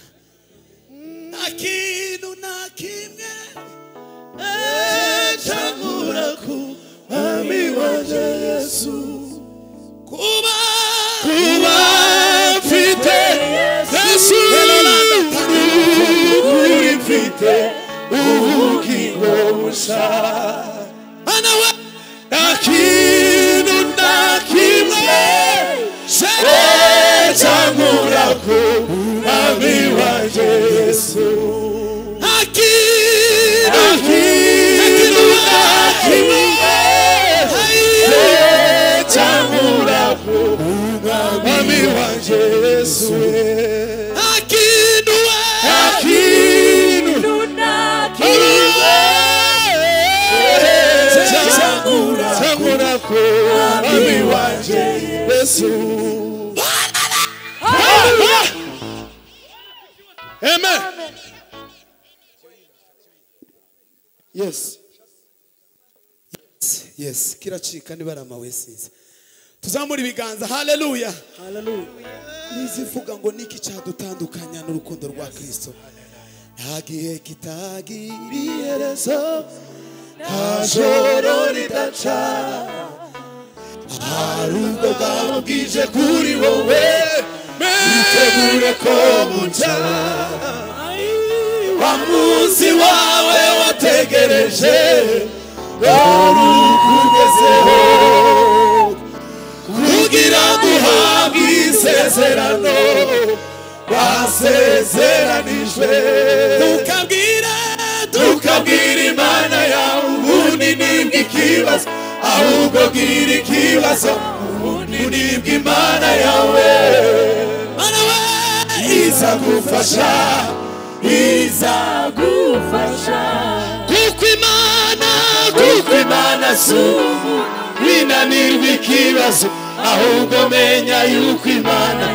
Nta kintu na kimwe cyangura ku mwami wanjye Yesu. Kuba mfite Yesu kuri mfite ubugingo bushya. Mana we nta kintu na kimwe cyangura ku mwami Mwami wanje Yesu. Nta kintu na kimwe cyangura ku Mwami wanje Yesu. Nta kintu na kimwe cyangura ku Mwami wanje Yesu. Amen. Yes. Yes, yes. Kiracika ni barama wesinze. Tuzamura ibiganza. Hallelujah. Hallelujah. Nizivuga ngo niki cyadutandukanya n'urukundo rwa Kristo. Nta gihe kitagira iherezo, nta joro ridaca. Hari ubwo bwaba bwije kuri wowe, witegure ko buca. Wa munsi wawe wategereje, dore ukugezeho, kugira ngo uhabwe isezerano wasezeranijwe. Tukabwira Imana yawe ubunini bw'ikibazo, ahubwo bwira ikibazo ubunini bw'Imana yawe. Izagufasha, izagufasha. Kuko Imana si umuntu winanirwa ikibazo, ahubwo menya yuko Imana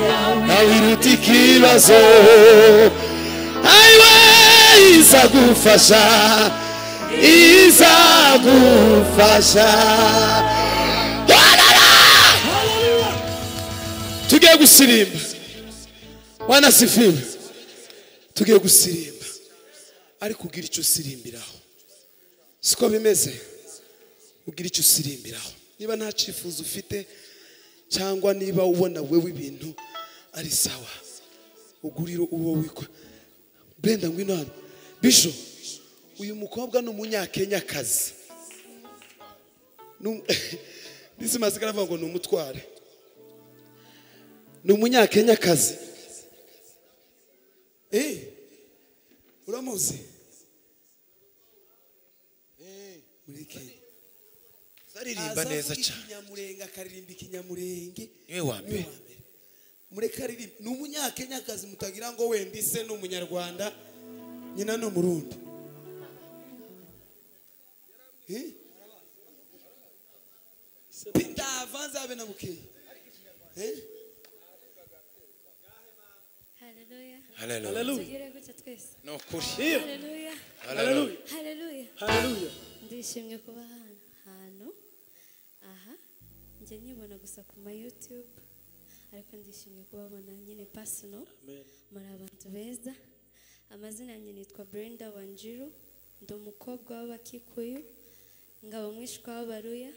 nawe iruta ikibazo. Aiwe, izagufasha, izagufasha. Tugiye gusirimba. Bwana sifiwe. Tugiye gusirimba. Ariko ugira icyo usirimbiraho. Siko bimeze. Ugira icyo usirimbiraho. Niba nta cyifuzo ufite cyangwa niba ubona wewe ibintu ari sawa, ugurira uwo wikwa. Brenda ngwino hano. Bisho, uyu mukobwa ni umunyakenyakazi. Nisi masigara avuga ngo ni umutware. Ni umunyakenyakazi. Uramuzi? Muri Kenya. Zaririmba neza cyane. Ikinyamurenge akaririmba ikinyamurenge. Niwe wa mbere. Mureka aririmba. Ni umunyakenyakazi mutagira ngo wenda ise ni umunyarwanda, nyina ni umurundi. Pinda avanza abe na bukeye. Hallelujah. Hallelujah. Tugire gutya twese. No kuri. Hallelujah. Hallelujah. Hallelujah. Hallelujah. Ndishimye kuba hano. Aha. Nje nyibona gusa ku ma YouTube, ariko ndishimye kubabona nyine personal. Muri abantu beza. Amazina yanjye nitwa Brenda Wanjiru, ndi umukobwa w'Abakikuyu, ngaba mwishwa w'Abaruya.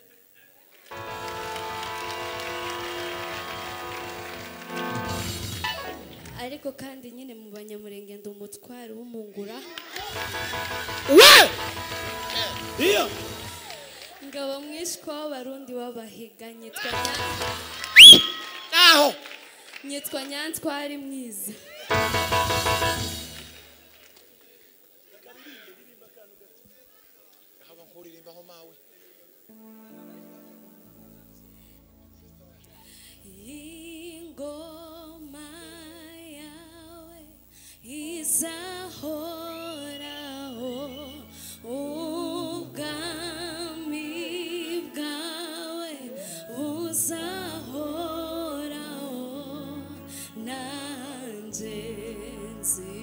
Ariko kandi nyine mu Banyamurenge ndi umutware w'umungura. We! Iyo! Ngaba mwishwa w'Abarundi w'Abahiga, nyitwa Aho! Nyitwa Nyantwari mwiza. Ingoma yawe izahoraho, ubwami bwawe buzahoraho, nanjye nzi.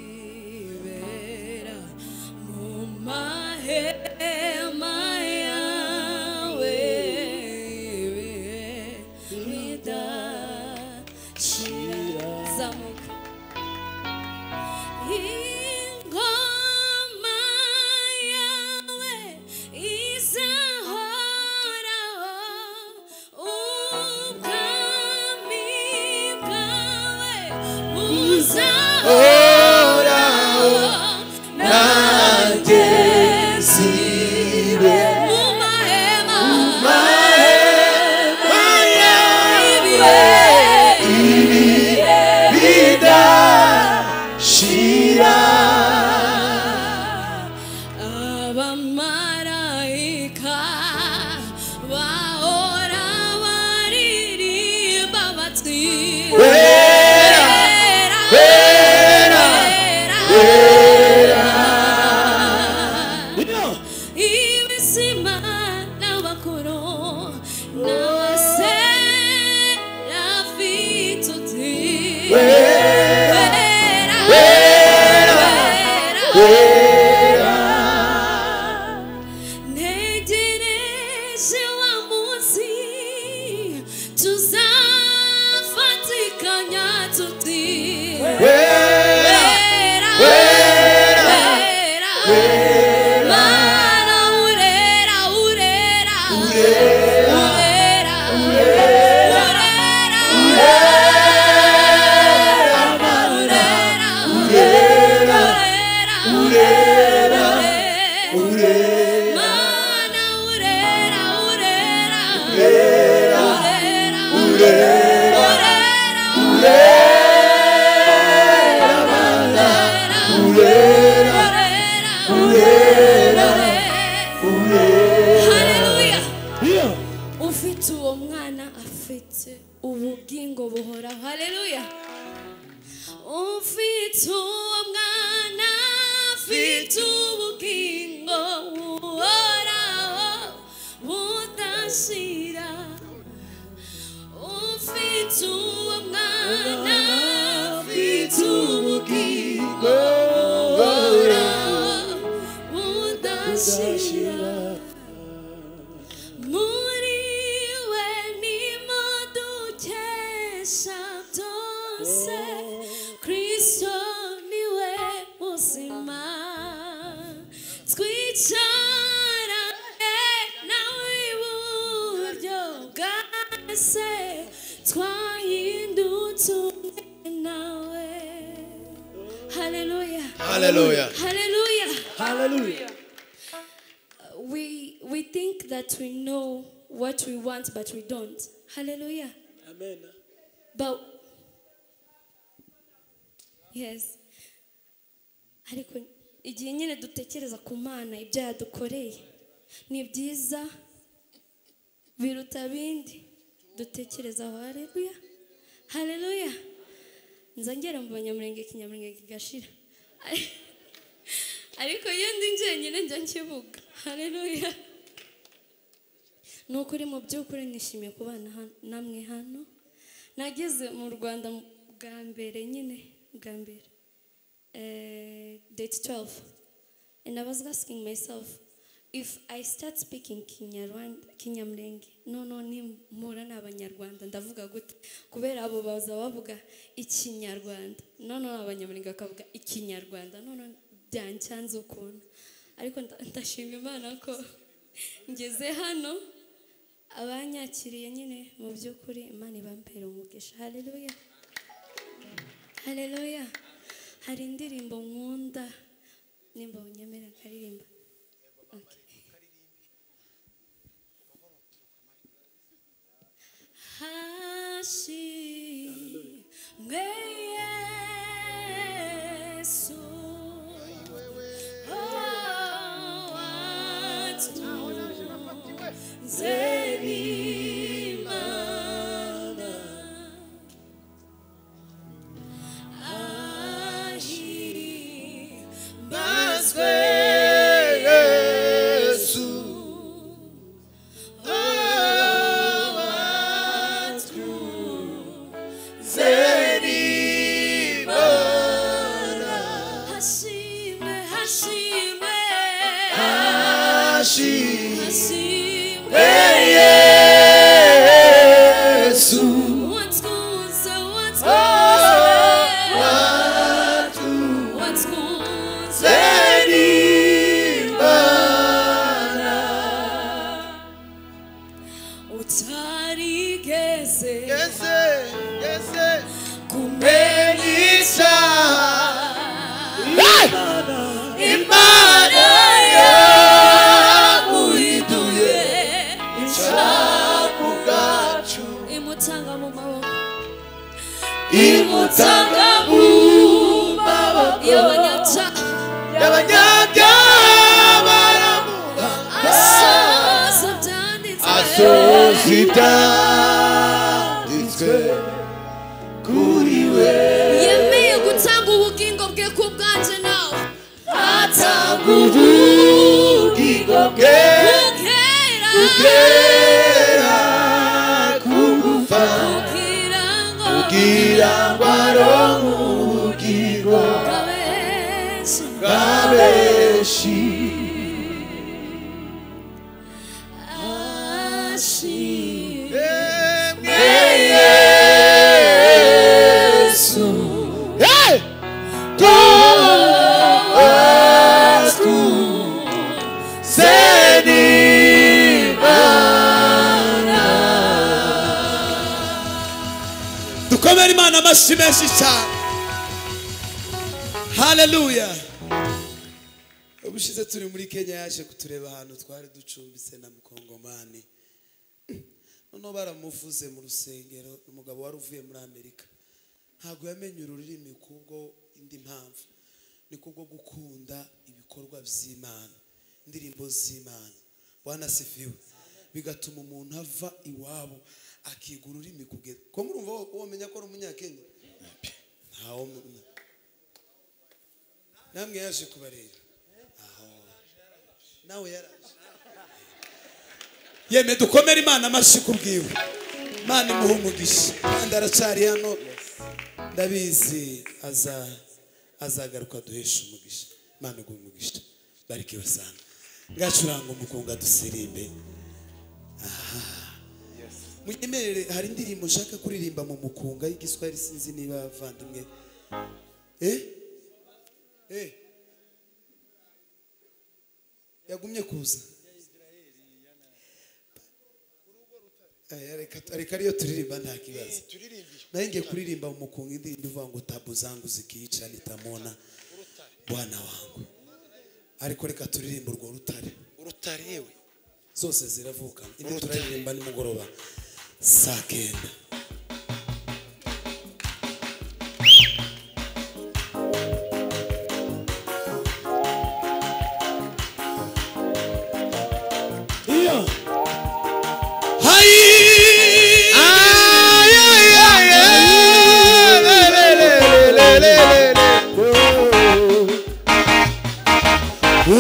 Wera, wera, wera. Ntegereje wa munsi tuzafatikanya tuti Wera, wera, wera. Mana urera, urera, Urera, urera, urera, urera, urera, urera, Mana urera, urera, urera, urera, urera, Mana, urera, urera, urera. Haleluya. Ufite uwo mwana afite ubugingo buhoraho. Haleluya. Ufite uwo mwana afite ubugingo buhoraho budashira. Ufite uwo mwana afite ubugingo buhoraho budashira. Muri we nimo dukesha byose, Kristo niwe muzima. Twicarane nawe iburyo bwa Se, twahindutse umwe nawe. Haleluya. Hallelujah. Haleluya. Hallelujah. We think that we know what we want, but we don't. Hallelujah. Amen. But yes, ariko igihe nyine dutekereza ku Mana ibyo yadukoreye ni byiza biruta bindi dutekerezaho. Haleluya, haleluya. Nza ngera mu Banyamurenge Kinyamurenge kigashira, ariko iyo ndi njyenyine njya nkibuga. Haleluya. Ni ukuri mu by'ukuri nishimiye kubana namwe hano. Nageze mu Rwanda bwa mbere nyine, bwa mbere date 12, and I was asking myself if I start speaking Kinyarwanda, Kinyamulenge, no nimpura n'Abanyarwanda ndavuga gute? Kubera abo baza bavuga Ikinyarwanda, no Abanyamulenge bakavuga Ikinyarwanda, no byancanze ukuntu. Ariko ndashima Imana ko ngeze hano, abanyakiriye nyine mu by'ukuri Imana ibampera umugisha. Haleluya, haleluya. Hari indirimbo nkunda, nimba unyemera nkaririmba. Okay. Hashimwe Yesu, oh, watunze n'Imana, ahimbazwe Yesu, oh, watunze n'Imana. Hashimwe, hashimwe, Hashimwe hashimwe Yesu, watwunze, oh, watwunze, watunze watwunze n'Imana. Utarigeze Geze, geze, kumenya icyaha. Imana yaguhinduye icyaha ubwacu, imutanga mu maboko, imutanga mu maboko y'abanyabyaha, y'abanyabyaha baramuha, asohoza ibyanditswe, asohoza ibyanditswe kuri we. Yemeye gutanga ubugingo bwe ku bwanjye nawe, atanga ubugingo bwe kugera kugera ku gupfa, kugira ngo kugira ngo amashyi menshi cyane. Haleluya. Ubushize turi muri Kenya yaje kutureba ahantu twari ducumbitse na mukongomani. Noneho baramuvuze mu rusengero, umugabo wari uvuye muri Amerika. Ntabwo yamenye ururimi kubwo indi mpamvu, ni kubwo gukunda ibikorwa by'Imana, indirimbo z'Imana. Bwana sifiwe. Bigatuma umuntu ava iwabo akiga ururimi kugeza ko murumva womenya ko ari umunyakenya. Ntawo namwe yaje kubareba. Aho nawe yaraje. Yeme dukomere Imana amashyi kubwiwe. Imana imuhe umugisha. Kandi aracyari hano, ndabizi azagaruka duhesha umugisha. Imana iguhe umugisha. Barikiwe sana. Ngacuranga umukunga dusirimbe. Aha. Munyemerere hari indirimbo nshaka kuririmba mu mukunga y'igiswahili, sinzi niba abavandimwe yagumye kuza. Reka ariyo turirimba nta kibazo. Nayo ngiye kuririmba mu mukunga indirimbo ivuga ngo tabu zangu zikiicha nitamwona Bwana wangu. Ariko reka turirimba urwo rutare. Urutare yewe. Zose ziravuka. Indi turaririmba nimugoroba saa 9. Iyo. Hai. Ay ay ay le le le le.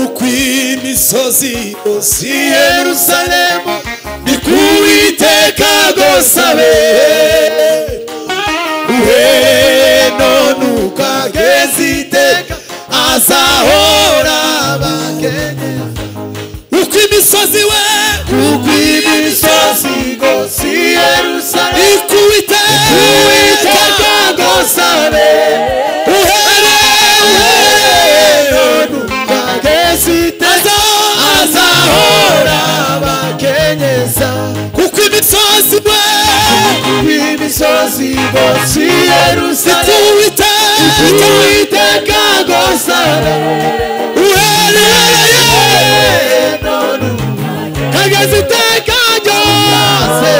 Ukwimisozi yose Yerusalemu ni kuwiteka gosabe uhe none ukageza iteka azahora abakenyeza. Ukwimisozi we Ukwimisozi yose Yerusalemu ikuwiteka gosabe uhere none ukageza iteka azahora abakenyeza. Kuko imisozi we imisozi yose Yerusalemu ikuwiteka gosabe uhere none kageza iteka ryose.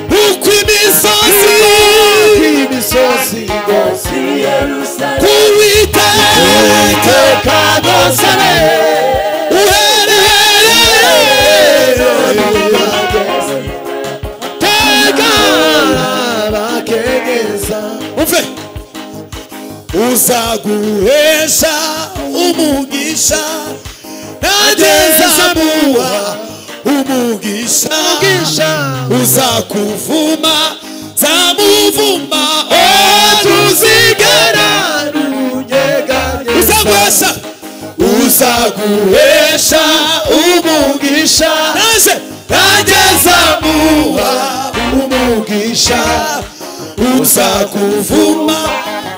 Uko imisozi yose Yerusalemu kuwiteka gosabe uhere teka abakenyeza. Umve uzaguhesha umugisha nageza muha umugisha, uzakuvuma zamuvuma tuzigera runyeganyeza. Uzaguhesha umugisha nageza muha umugisha, uzakuvuma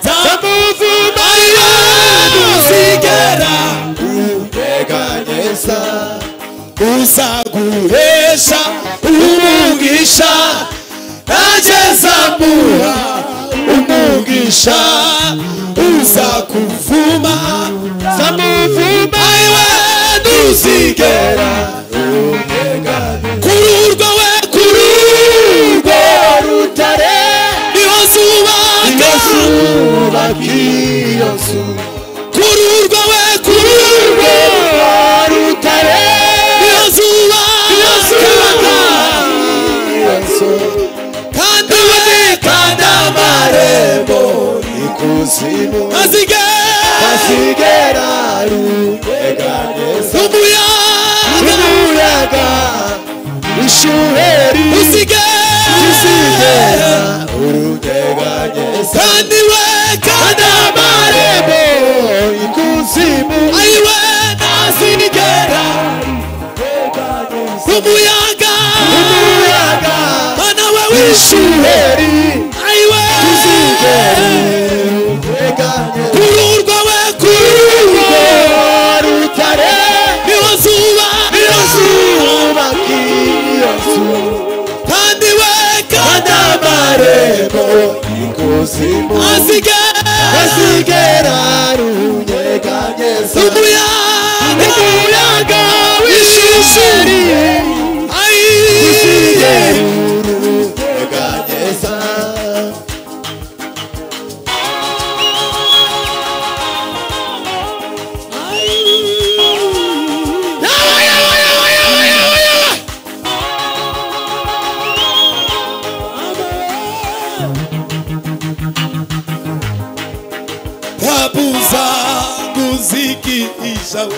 zamuvuma tuzigera runyeganyeza. Uzaguhesha umugisha nageza muha umugisha, uzakuvuma zamuvuma ntuzigera runyeganyeza. Kururwo we kururwo rutare niho zubaka iyo nzu. Kururwo we kururwo rutare niho zubaka iyo nzu. Kandi we kandi amarembo ikuzimu azigera runyeganyeza. Umuyaga ishuheri uzigera urunyeganyeza. Kandi we kandi amarembo ikuzimu ayiwe ntazigera umuyaga Mana we ishuheri ayiwe tuzigera urunyeganyeza. Kururwo we kururwo rutare niho zubaka iyo nzu. Kandi we kandi amarembo ikuzimu azigera runyeganyeza umuyaga w'ishishiri uzigera urunyeganyeza. Tabu zangu zikiisha we,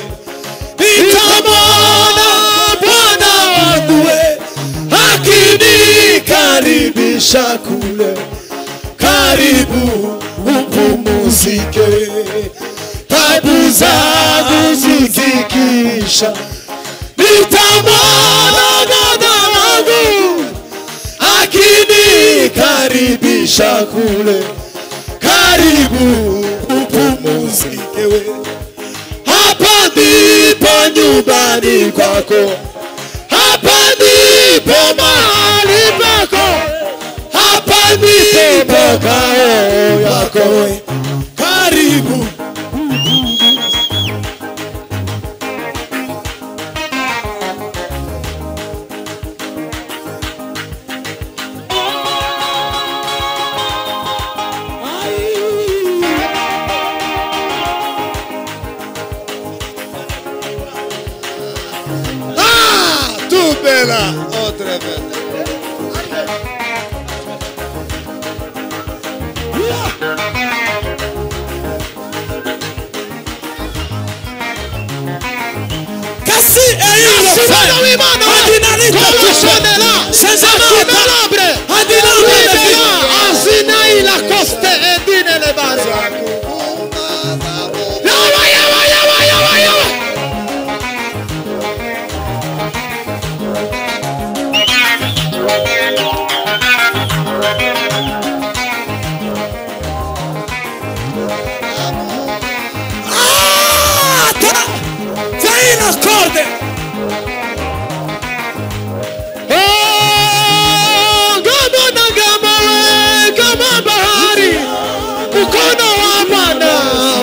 nitamwona Bwana wangu we, akinikaribisha kule, karibu upumzike. Tabu zangu zikiisha, nitamwona Bwana wangu, akinikaribisha kule, karibu upumzike we. Hapa ndipo nyumbani kwako, hapa ndipo mahali pako, hapa ndipo makao yako we, karibu. Bella, otra vez. Kasi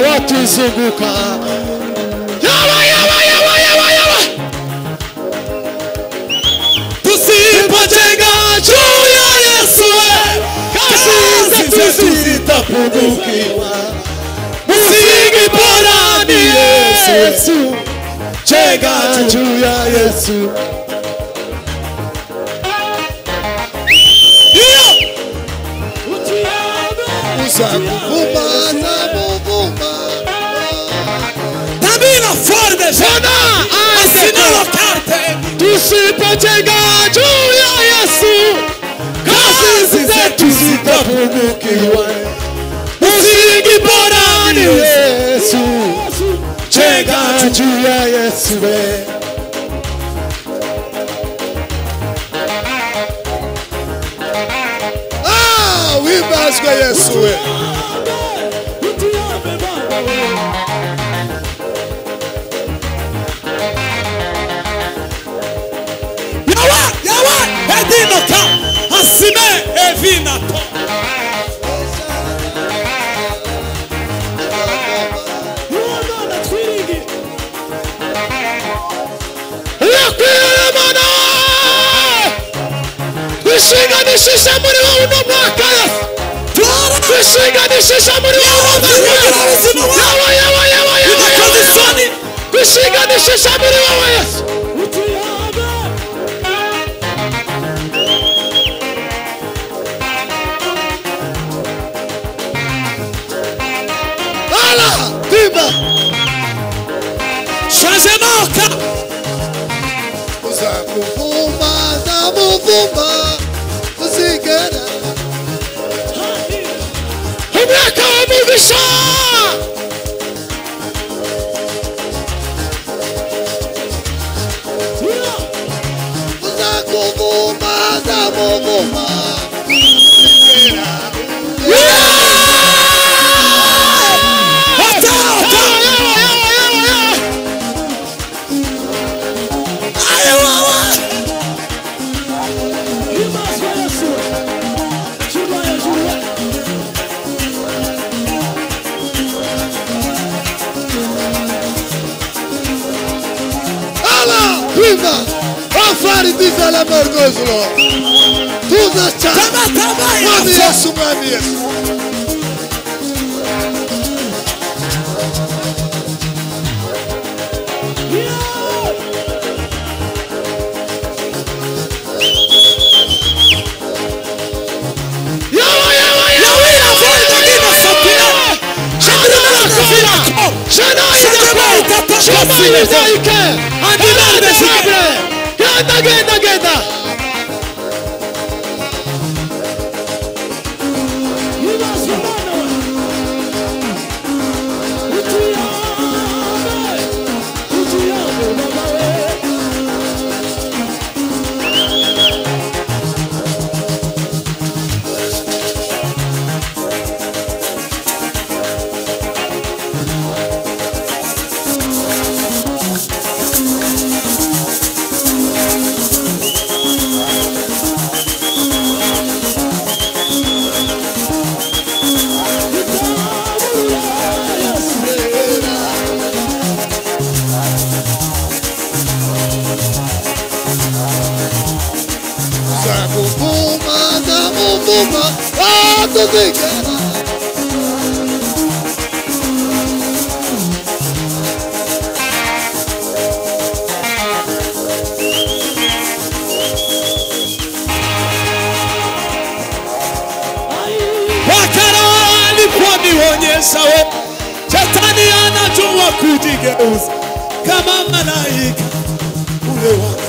Watuzunguka. Yawa, yawa, yawa, yawa, yawa. Tusipojenga juu ya Yesu, kazi zetu zitapungukiwa. Msingi bora ni Yesu, jenga juu ya Yesu. Uzakuvuma, zamuvuma. Tabila forte, Jona, assinalo carte. Tusipojenga juu ya Yesu, kazi zetu zitapungukiwa. Msingi bora ni Yesu, jenga juu ya Yesu. Ah, wimbazwe Yesu we. Yawa, yawa, edinoka, asime evinato. Twishinganishisha muri wowe uno mwaka Yesu. Twishinganishisha muri wowe uno mwaka. Yawa, yawa, yawa, yawa, yawa. Twishinganishisha muri wowe Yesu. Ala, timba. Changement. Uzakuvuma, zamuvuma. Uzigera. Umwaka w'umugisha. Uzakuvuma, zamuvuma. Uzigera. Tuza la margozlo. Tuza cyane. Mwami Yesu, Mwami Yesu. Genda, genda, genda. Shetani anajua kujigeuza kama malaika ule wako.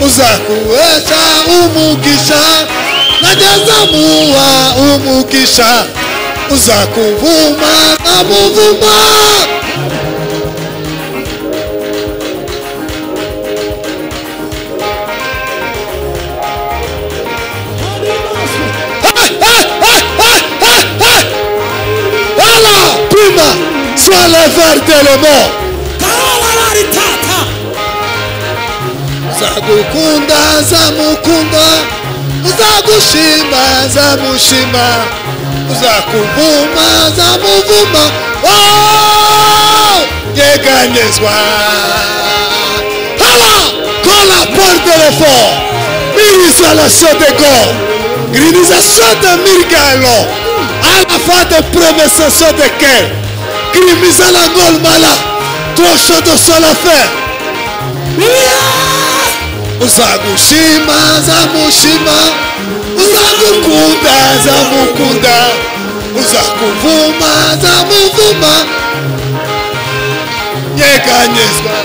Uzakuweza umugisha najazamuwa umugisha uzakuvuma namuvuma. Voilà, prima, sois le ver de le mort. Zagukunda, zamukunda, Uzagushima nzamushima, uzakuvuma nzamuvuma. Oh, nyeganyezwa. Hala kola porte l'effort. Mirisa la sotego. Grinisa sote mirgalo. Alla fate promessa sote che. Grimisa la gol mala. Trosho do sola fe. Uzagushima nzamushima, uzagukunda nzamukunda, uzakuvuma nzamuvuma. Nyeganyezwa.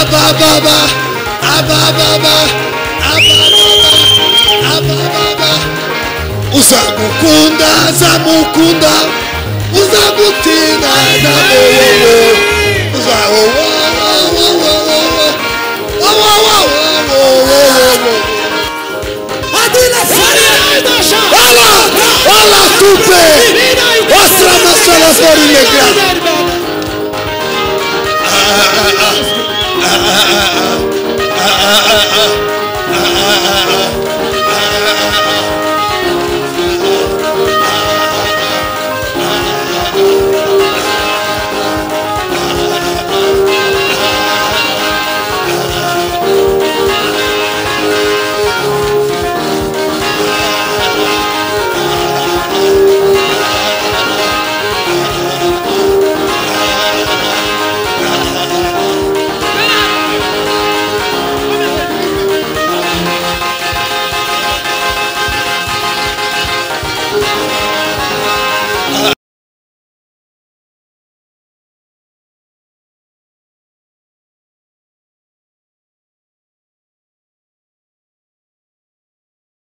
Abba baba, abba baba, abba baba, abba baba. Uzagukunda nzamukunda, uzagutina nzamuwowo, uzawowowowowowowowowowowowo. Wala, wala tupe, wasra masala fori negra.